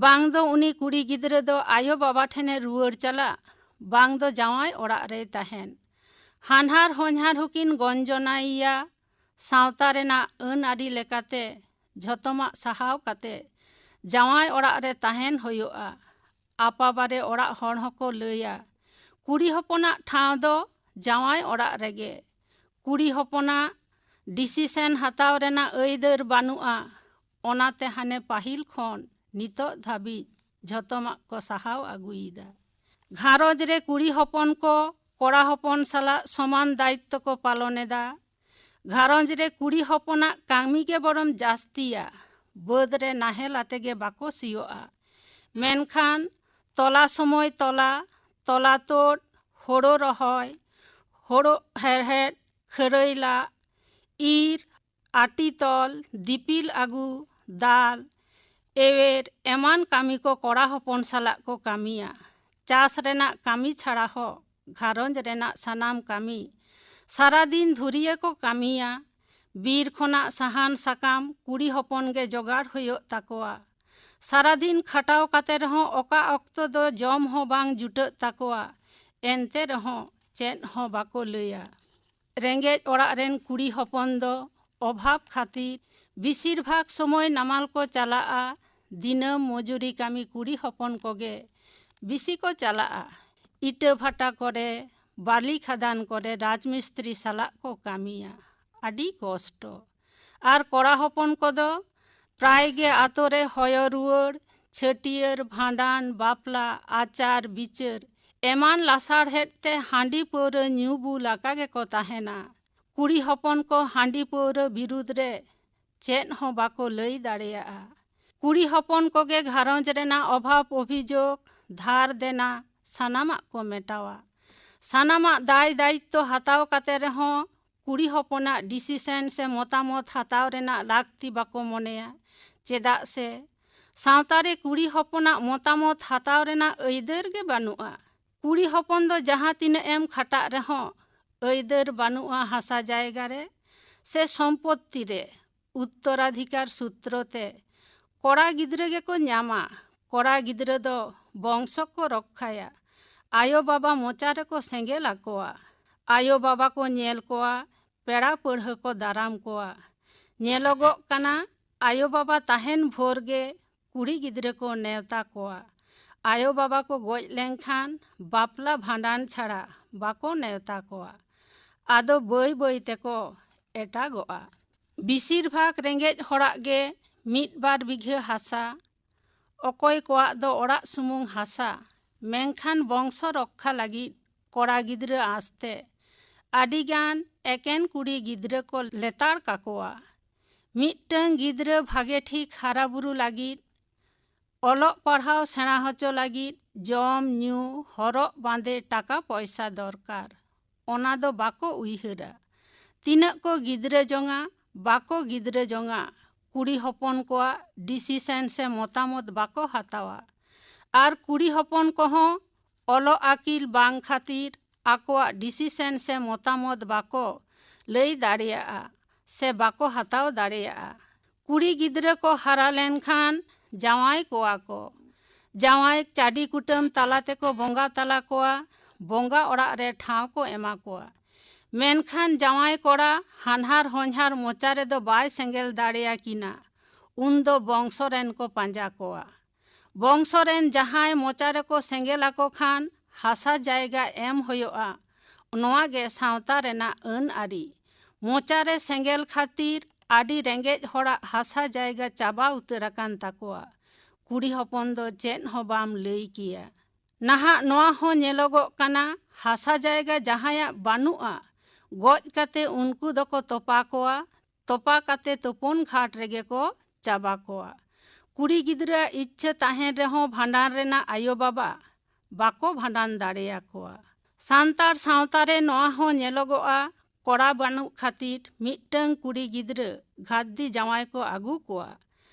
ᱵᱟᱝ ᱫᱚ ᱩᱱᱤ ᱠᱩᱲᱤ ᱜᱤᱫᱽᱨᱟᱹ ᱫᱚ ᱟᱭᱳ ᱵᱟᱵᱟ ᱴᱷᱮᱱᱮ ᱨᱩᱣᱟᱹᱲ ᱪᱟᱞᱟᱜ, ᱵᱟᱝ ᱫᱚ ᱡᱟᱶᱟᱭ ᱚᱲᱟᱜ ᱨᱮᱭ ᱛᱟᱦᱮᱱ᱾ ᱦᱟᱱᱦᱟᱨ ᱦᱚᱧᱦᱟᱨ ᱦᱚᱸᱠᱤᱱ ᱜᱚᱧᱡᱚᱱᱟᱭᱮᱭᱟ᱾ ᱥᱟᱶᱛᱟ ᱨᱮᱱᱟᱜ ᱟᱹᱱ ᱟᱹᱨᱤ ᱞᱮᱠᱟᱛᱮ ᱡᱷᱚᱛᱚᱢᱟᱜ ᱥᱟᱦᱟᱣ ᱠᱟᱛᱮ ᱡᱟᱶᱟᱭ ᱚᱲᱟᱜ ᱨᱮ ᱛᱟᱦᱮᱱ ᱦᱩᱭᱩᱜᱼᱟ᱾ ᱟᱯᱟᱵᱟᱨᱮ ᱚᱲᱟᱜ ᱦᱚᱲ ᱦᱚᱸᱠᱚ ᱞᱟᱹᱭᱟ, ᱠᱩᱲᱤ ᱦᱚᱯᱚᱱᱟᱜ ᱴᱷᱟᱶ ᱫᱚ ᱡᱟᱶᱟᱭ ᱚᱲᱟᱜ ᱨᱮᱜᱮ᱾ ᱠᱩᱲᱤ ᱦᱚᱯᱚᱱᱟᱜ ᱰᱤᱥᱤᱥᱮᱱ ᱦᱟᱛᱟᱣ ᱨᱮᱱᱟᱜ ᱟᱹᱭᱫᱟᱹᱨ ᱵᱟᱹᱱᱩᱜᱼᱟ᱾ ᱚᱱᱟᱛᱮ ᱦᱟᱱᱮ ᱯᱟᱹᱦᱤᱞ ᱠᱷᱚᱱ ᱱᱤᱛᱚᱜ ᱫᱷᱟᱹᱵᱤᱡ ᱡᱷᱚᱛᱚᱢᱟᱜ ᱠᱚ ᱥᱟᱦᱟᱣ ᱟᱹᱜᱩᱭᱮᱫᱟ᱾ ᱜᱷᱟᱨᱚᱸᱡᱽ ᱨᱮ ᱠᱩᱲᱤ ᱦᱚᱯᱚᱱ ᱠᱚ ᱠᱚᱲᱟ ᱦᱚᱯᱚᱱ ᱥᱟᱞᱟᱜ ᱥᱚᱢᱟᱱ ᱫᱟᱭᱤᱛᱛᱚ ᱠᱚ ᱯᱟᱞᱚᱱ ᱮᱫᱟ᱾ ᱜᱷᱟᱨᱚᱸᱡᱽ ᱨᱮ ᱠᱩᱲᱤ ᱦᱚᱯᱚᱱᱟᱜ ᱠᱟᱹᱢᱤ ᱜᱮ ᱵᱚᱨᱚᱢ ᱡᱟᱹᱥᱛᱤᱭᱟ᱾ ᱵᱟᱹᱫᱽ ᱨᱮ ᱱᱟᱦᱮᱞ ᱟᱛᱮ ᱜᱮ ᱵᱟᱠᱚ ᱥᱤᱭᱳᱜᱼᱟ᱾ ᱢᱮᱱᱠᱷᱟᱱ ᱛᱚᱞᱟ ᱥᱚᱢᱚᱭ ᱛᱚᱞᱟ, ᱛᱚᱞᱟ ᱛᱳᱫ, ᱦᱳᱲᱳ ᱨᱚᱦᱚᱭ, ᱦᱳᱲᱳ ᱦᱮᱲᱦᱮᱫ, ᱠᱷᱟᱹᱨᱟᱹᱭ ᱞᱟᱜ, ᱤᱨ, ᱟᱹᱴᱤ ᱛᱚᱞ, ᱫᱤᱯᱤᱞ ᱟᱹᱜᱩ, ᱫᱟᱞ, ᱮᱣᱮᱨ ᱮᱢᱟᱱ ᱠᱟᱹᱢᱤ ᱠᱚ ᱠᱚᱲᱟ ᱦᱚᱯᱚᱱ ᱥᱟᱞᱟᱜ ᱠᱚ ᱠᱟᱹᱢᱤᱭᱟ᱾ ᱪᱟᱥ ᱨᱮᱱᱟᱜ ᱠᱟᱹᱢᱤ ᱪᱷᱟᱲᱟ ᱦᱚᱸ ᱜᱷᱟᱨᱚᱸᱡᱽ ᱨᱮᱱᱟᱜ ᱥᱟᱱᱟᱢ ᱠᱟᱹᱢᱤ ᱥᱟᱨᱟ ᱫᱤᱱ ᱫᱷᱩᱨᱤᱭᱟᱹ ᱠᱚ ᱠᱟᱹᱢᱤᱭᱟ᱾ ᱵᱤᱨ ᱠᱷᱚᱱᱟᱜ ᱥᱟᱦᱟᱱ ᱥᱟᱠᱟᱢ ᱠᱩᱲᱤ ᱦᱚᱯᱚᱱ ᱜᱮ ᱡᱚᱜᱟᱲ ᱦᱩᱭᱩᱜ ᱛᱟᱠᱚᱣᱟ᱾ ᱥᱟᱨᱟ ᱫᱤᱱ ᱠᱷᱟᱴᱟᱣ ᱠᱟᱛᱮ ᱨᱮᱦᱚᱸ ᱚᱠᱟ ᱚᱠᱛᱚ ᱫᱚ ᱡᱚᱢ ᱦᱚᱸ ᱵᱟᱝ ᱡᱩᱴᱟᱹᱜ ᱛᱟᱠᱚᱣᱟ᱾ ᱮᱱᱛᱮ ᱨᱮᱦᱚᱸ ᱪᱮᱫ ᱦᱚᱸ ᱵᱟᱠᱚ ᱞᱟᱹᱭᱟ᱾ ᱨᱮᱸᱜᱮᱡ ᱚᱲᱟᱜ ᱨᱮᱱ ᱠᱩᱲᱤ ᱦᱚᱯᱚᱱ ᱫᱚ ᱚᱵᱷᱟᱵᱽ ᱠᱷᱟᱹᱛᱤᱨ ᱵᱮᱥᱤᱨ ᱵᱷᱟᱜᱽ ᱥᱚᱢᱚᱭ ᱱᱟᱢᱟᱞ ᱠᱚ ᱪᱟᱞᱟᱜᱼᱟ᱾ ᱫᱤᱱᱟᱹᱢ ᱢᱚᱡᱩᱨᱤ ᱠᱟᱹᱢᱤ ᱠᱩᱲᱤ ᱦᱚᱯᱚᱱ ᱠᱚᱜᱮ ᱵᱮᱥᱤ ᱠᱚ ᱪᱟᱞᱟᱜᱼᱟ᱾ ᱤᱴᱟᱹ ᱵᱷᱟᱴᱟ ᱠᱚᱨᱮ, ᱵᱟᱹᱞᱤ ᱠᱷᱟᱫᱟᱱ ᱠᱚᱨᱮ ᱨᱟᱡᱽᱢᱤᱥᱛᱨᱤ ᱥᱟᱞᱟᱜ ᱠᱚ ᱠᱟᱹᱢᱤᱭᱟ᱾ ᱟᱹᱰᱤ ᱠᱚᱥᱴᱚ᱾ ᱟᱨ ᱠᱚᱲᱟ ᱦᱚᱯᱚᱱ ᱠᱚᱫᱚ ᱯᱨᱟᱭ ᱜᱮ ᱟᱛᱳ ᱨᱮ ᱦᱚᱭᱚ ᱨᱩᱣᱟᱹᱲ, ᱪᱷᱟᱹᱴᱭᱟᱹᱨ, ᱵᱷᱟᱸᱰᱟᱱ, ᱵᱟᱯᱞᱟ, ᱟᱪᱟᱨ ᱵᱤᱪᱟᱹᱨ ᱮᱢᱟᱱ ᱞᱟᱥᱟᱲᱦᱮᱫ ᱛᱮ ᱦᱟᱺᱰᱤ ᱯᱟᱹᱣᱨᱟᱹ ᱧᱩ ᱵᱩᱞ ᱟᱠᱟ ᱜᱮᱠᱚ ᱛᱟᱦᱮᱱᱟ᱾ ᱠᱩᱲᱤ ᱦᱚᱯᱚᱱ ᱠᱚ ᱦᱟᱺᱰᱤ ᱯᱟᱹᱣᱨᱟᱹ ᱵᱤᱨᱩᱫᱽ ᱨᱮ ᱪᱮᱫ ᱦᱚᱸ ᱵᱟᱠᱚ ᱞᱟᱹᱭ ᱫᱟᱲᱮᱭᱟᱜᱼᱟ᱾ ᱠᱩᱲᱤ ᱦᱚᱯᱚᱱ ᱠᱚᱜᱮ ᱜᱷᱟᱨᱚᱸᱡᱽ ᱨᱮᱱᱟᱜ ᱚᱵᱷᱟᱵᱽ ᱚᱵᱷᱤᱡᱳᱜᱽ, ᱫᱷᱟᱨ ᱫᱮᱱᱟ ᱥᱟᱱᱟᱢᱟᱜ ᱠᱚ ᱢᱮᱴᱟᱣᱟ᱾ ᱥᱟᱱᱟᱢᱟᱜ ᱫᱟᱭ ᱫᱟᱭᱤᱛᱛᱚ ᱦᱟᱛᱟᱣ ᱠᱟᱛᱮ ᱨᱮᱦᱚᱸ ᱠᱩᱲᱤ ᱦᱚᱯᱚᱱᱟᱜ ᱰᱤᱥᱤᱥᱮᱱ ᱥᱮ ᱢᱚᱛᱟᱢᱚᱛ ᱦᱟᱛᱟᱣ ᱨᱮᱱᱟᱜ ᱞᱟᱹᱠᱛᱤ ᱵᱟᱠᱚ ᱢᱚᱱᱮᱭᱟ᱾ ᱪᱮᱫᱟᱜ ᱥᱮ ᱥᱟᱶᱛᱟ ᱨᱮ ᱠᱩᱲᱤ ᱦᱚᱯᱚᱱᱟᱜ ᱢᱚᱛᱟᱢᱚᱛ ᱦᱟᱛᱟᱣ ᱨᱮᱱᱟᱜ ᱟᱹᱭᱫᱟᱹᱨ ᱜᱮ ᱵᱟᱹᱱᱩᱜᱼᱟ᱾ ᱠᱩᱲᱤ ᱦᱚᱯᱚᱱ ᱫᱚ ᱡᱟᱦᱟᱸ ᱛᱤᱱᱟᱹᱜ ᱮᱢ ᱠᱷᱟᱴᱟᱜ ᱨᱮᱦᱚᱸ ᱟᱹᱭᱫᱟᱹᱨ ᱵᱟᱹᱱᱩᱜᱼᱟ ᱦᱟᱥᱟ ᱡᱟᱭᱜᱟ ᱨᱮ ᱥᱮ ᱥᱚᱢᱯᱚᱛᱛᱤ ᱨᱮ᱾ ᱩᱛᱛᱚᱨᱟᱫᱷᱤᱠᱟᱨ ᱥᱩᱛᱨᱚ ᱛᱮ ᱠᱚᱲᱟ ᱜᱤᱫᱽᱨᱟᱹ ᱜᱮᱠᱚ ᱧᱟᱢᱟ᱾ ᱠᱚᱲᱟ ᱜᱤᱫᱽᱨᱟᱹ ᱫᱚ ᱵᱚᱝᱥᱚ ᱠᱚ ᱨᱚᱠᱠᱷᱟᱭᱟ᱾ ᱟᱭᱳ ᱵᱟᱵᱟ ᱢᱚᱪᱟ ᱨᱮᱠᱚ ᱥᱮᱸᱜᱮᱞ ᱟᱠᱚᱣᱟ᱾ ᱟᱭᱳ ᱵᱟᱵᱟ ᱠᱚ ᱧᱮᱞ ᱠᱚᱣᱟ, ᱯᱮᱲᱟ ᱯᱟᱹᱲᱦᱟᱹ ᱠᱚ ᱫᱟᱨᱟᱢ ᱠᱚᱣᱟ᱾ ᱧᱮᱞᱚᱜᱚᱜ ᱠᱟᱱᱟ, ᱟᱭᱳ ᱵᱟᱵᱟ ᱛᱟᱦᱮᱱ ᱵᱷᱳᱨ ᱜᱮ ᱠᱩᱲᱤ ᱜᱤᱫᱽᱨᱟᱹ ᱠᱚ ᱱᱮᱣᱛᱟ ᱠᱚᱣᱟ᱾ ᱟᱭᱳ ᱵᱟᱵᱟ ᱠᱚ ᱜᱚᱡ ᱞᱮᱱᱠᱷᱟᱱ ᱵᱟᱯᱞᱟ ᱵᱷᱟᱸᱰᱟᱱ ᱪᱷᱟᱲᱟ ᱵᱟᱠᱚ ᱱᱮᱣᱛᱟ ᱠᱚᱣᱟ᱾ ᱟᱫᱚ ᱵᱟᱹᱭ ᱵᱟᱹᱭ ᱛᱮᱠᱚ ᱮᱴᱟᱜᱚᱜᱼᱟ᱾ ᱵᱮᱥᱤᱨ ᱵᱷᱟᱜᱽ ᱨᱮᱸᱜᱮᱡ ᱦᱚᱲᱟᱜ ᱜᱮ ᱢᱤᱫ ᱵᱟᱨ ᱵᱤᱜᱷᱟᱹ ᱦᱟᱥᱟ, ᱚᱠᱚᱭ ᱠᱚᱣᱟᱜ ᱫᱚ ᱚᱲᱟᱜ ᱥᱩᱢᱩᱝ ᱦᱟᱥᱟ, ᱢᱮᱱᱠᱷᱟᱱ ᱵᱚᱝᱥᱚ ᱨᱚᱠᱠᱷᱟ ᱞᱟᱹᱜᱤᱫ ᱠᱚᱲᱟ ᱜᱤᱫᱽᱨᱟᱹ ᱟᱸᱥᱛᱮ ᱟᱹᱰᱤᱜᱟᱱ ᱮᱠᱮᱱ ᱠᱩᱲᱤ ᱜᱤᱫᱽᱨᱟᱹ ᱠᱚ ᱞᱮᱛᱟᱲ ᱠᱟᱠᱚᱣᱟ᱾ ᱢᱤᱫᱴᱟᱹᱝ ᱜᱤᱫᱽᱨᱟᱹ ᱵᱷᱟᱜᱮ ᱴᱷᱤᱠ ᱦᱟᱨᱟ ᱵᱩᱨᱩ ᱞᱟᱹᱜᱤᱫ, ᱚᱞᱚᱜ ᱯᱟᱲᱦᱟᱣ ᱥᱮᱬᱟ ᱦᱚᱪᱚ ᱞᱟᱹᱜᱤᱫ ᱡᱚᱢ, ᱧᱩ, ᱦᱚᱨᱚᱜ, ᱵᱟᱸᱫᱮ, ᱴᱟᱠᱟ ᱯᱚᱭᱥᱟ ᱫᱚᱨᱠᱟᱨ, ᱚᱱᱟ ᱫᱚ ᱵᱟᱠᱚ ᱩᱭᱦᱟᱹᱨᱟ᱾ ᱛᱤᱱᱟᱹᱜ ᱠᱚ ᱜᱤᱫᱽᱨᱟᱹ ᱡᱚᱝᱟ, ᱵᱟᱠᱚ ᱜᱤᱫᱽᱨᱟᱹ ᱡᱚᱝᱟ, ᱠᱩᱲᱤ ᱦᱚᱯᱚᱱ ᱠᱚᱣᱟᱜ ᱰᱤᱥᱤᱥᱮᱱ ᱥᱮ ᱢᱚᱛᱟᱢᱚᱛ ᱵᱟᱠᱚ ᱦᱟᱛᱟᱣᱟ᱾ ᱟᱨ ᱠᱩᱲᱤ ᱦᱚᱯᱚᱱ ᱠᱚᱦᱚᱸ ᱚᱞᱚᱜ ᱟᱹᱠᱤᱞ ᱵᱟᱝ ᱠᱷᱟᱹᱛᱤᱨ ᱟᱠᱚᱣᱟᱜ ᱰᱤᱥᱤᱥᱮᱱ ᱥᱮ ᱢᱚᱛᱟᱢᱚᱛ ᱵᱟᱠᱚ ᱞᱟᱹᱭ ᱫᱟᱲᱮᱭᱟᱜᱼᱟ ᱥᱮ ᱵᱟᱠᱚ ᱦᱟᱛᱟᱣ ᱫᱟᱲᱮᱭᱟᱜᱼᱟ᱾ ᱠᱩᱲᱤ ᱜᱤᱫᱽᱨᱟᱹ ᱠᱚ ᱦᱟᱨᱟ ᱞᱮᱱᱠᱷᱟᱱ ᱡᱟᱶᱟᱭ ᱠᱚᱣᱟ ᱠᱚ᱾ ᱡᱟᱶᱟᱭ ᱪᱟᱹᱰᱤ ᱠᱩᱴᱟᱹᱢ ᱛᱟᱞᱟ ᱛᱮᱠᱚ ᱵᱚᱸᱜᱟ ᱛᱟᱞᱟ ᱠᱚᱣᱟ, ᱵᱚᱸᱜᱟ ᱚᱲᱟᱜ ᱨᱮ ᱴᱷᱟᱶ ᱠᱚ ᱮᱢᱟ ᱠᱚᱣᱟ᱾ ᱢᱮᱱᱠᱷᱟᱱ ᱡᱟᱶᱟᱭ ᱠᱚᱲᱟ ᱦᱟᱱᱦᱟᱨ ᱦᱚᱧᱦᱟᱨ ᱢᱚᱪᱟ ᱨᱮᱫᱚ ᱵᱟᱭ ᱥᱮᱸᱜᱮᱞ ᱫᱟᱲᱮᱭᱟᱠᱤᱱᱟ, ᱩᱱᱫᱚ ᱵᱚᱝᱥᱚ ᱨᱮᱱ ᱠᱚ ᱯᱟᱸᱡᱟ ᱠᱚᱣᱟ᱾ ᱵᱚᱝᱥᱚ ᱨᱮᱱ ᱡᱟᱦᱟᱸᱭ ᱢᱚᱪᱟ ᱨᱮᱠᱚ ᱥᱮᱸᱜᱮᱞ ᱟᱠᱚ ᱠᱷᱟᱱ ᱦᱟᱥᱟ ᱡᱟᱭᱜᱟ ᱮᱢ ᱦᱩᱭᱩᱜᱼᱟ, ᱱᱚᱣᱟ ᱜᱮ ᱥᱟᱶᱛᱟ ᱨᱮᱱᱟᱜ ᱟᱹᱱ ᱟᱹᱨᱤ᱾ ᱢᱚᱪᱟ ᱨᱮ ᱥᱮᱸᱜᱮᱞ ᱠᱷᱟᱹᱛᱤᱨ ᱟᱹᱰᱤ ᱨᱮᱸᱜᱮᱡ ᱦᱚᱲᱟᱜ ᱦᱟᱥᱟ ᱡᱟᱭᱜᱟ ᱪᱟᱵᱟ ᱩᱛᱟᱹᱨ ᱟᱠᱟᱱ ᱛᱟᱠᱚᱣᱟ᱾ ᱠᱩᱲᱤ ᱦᱚᱯᱚᱱ ᱫᱚ ᱪᱮᱫ ᱦᱚᱸ ᱵᱟᱢ ᱞᱟᱹᱭ ᱠᱮᱭᱟ᱾ ᱱᱟᱦᱟᱜ ᱱᱚᱣᱟ ᱦᱚᱸ ᱧᱮᱞᱚᱜᱚᱜ ᱠᱟᱱᱟ, ᱦᱟᱥᱟ ᱡᱟᱭᱜᱟ ᱡᱟᱦᱟᱸᱭᱟᱜ ᱵᱟᱹᱱᱩᱜᱼᱟ, ᱜᱚᱡ ᱠᱟᱛᱮ ᱩᱱᱠᱩ ᱫᱚᱠᱚ ᱛᱚᱯᱟ ᱠᱚᱣᱟ, ᱛᱚᱯᱟ ᱠᱟᱛᱮ ᱛᱩᱯᱩᱱ ᱜᱷᱟᱴ ᱨᱮᱜᱮ ᱠᱚ ᱪᱟᱵᱟ ᱠᱚᱣᱟ᱾ ᱠᱩᱲᱤ ᱜᱤᱫᱽᱨᱟᱹᱣᱟᱜ ᱤᱪᱪᱷᱟᱹ ᱛᱟᱦᱮᱱ ᱨᱮᱦᱚᱸ ᱵᱷᱟᱸᱰᱟᱱ ᱨᱮᱱᱟᱜ ᱟᱭᱳ ᱵᱟᱵᱟ ᱵᱟᱠᱚ ᱵᱷᱟᱸᱰᱟᱱ ᱫᱟᱲᱮᱭᱟᱠᱚᱣᱟ᱾ ᱥᱟᱱᱛᱟᱲ ᱥᱟᱶᱛᱟ ᱨᱮ ᱱᱚᱣᱟ ᱦᱚᱸ ᱧᱮᱞᱚᱜᱚᱜᱼᱟ, ᱠᱚᱲᱟ ᱵᱟᱹᱱᱩᱜ ᱠᱷᱟᱹᱛᱤᱨ ᱢᱤᱫᱴᱟᱹᱝ ᱠᱩᱲᱤ ᱜᱤᱫᱽᱨᱟᱹ ᱜᱷᱟᱨᱫᱤ ᱡᱟᱶᱟᱭ ᱠᱚ ᱟᱹᱜᱩ ᱠᱚᱣᱟ᱾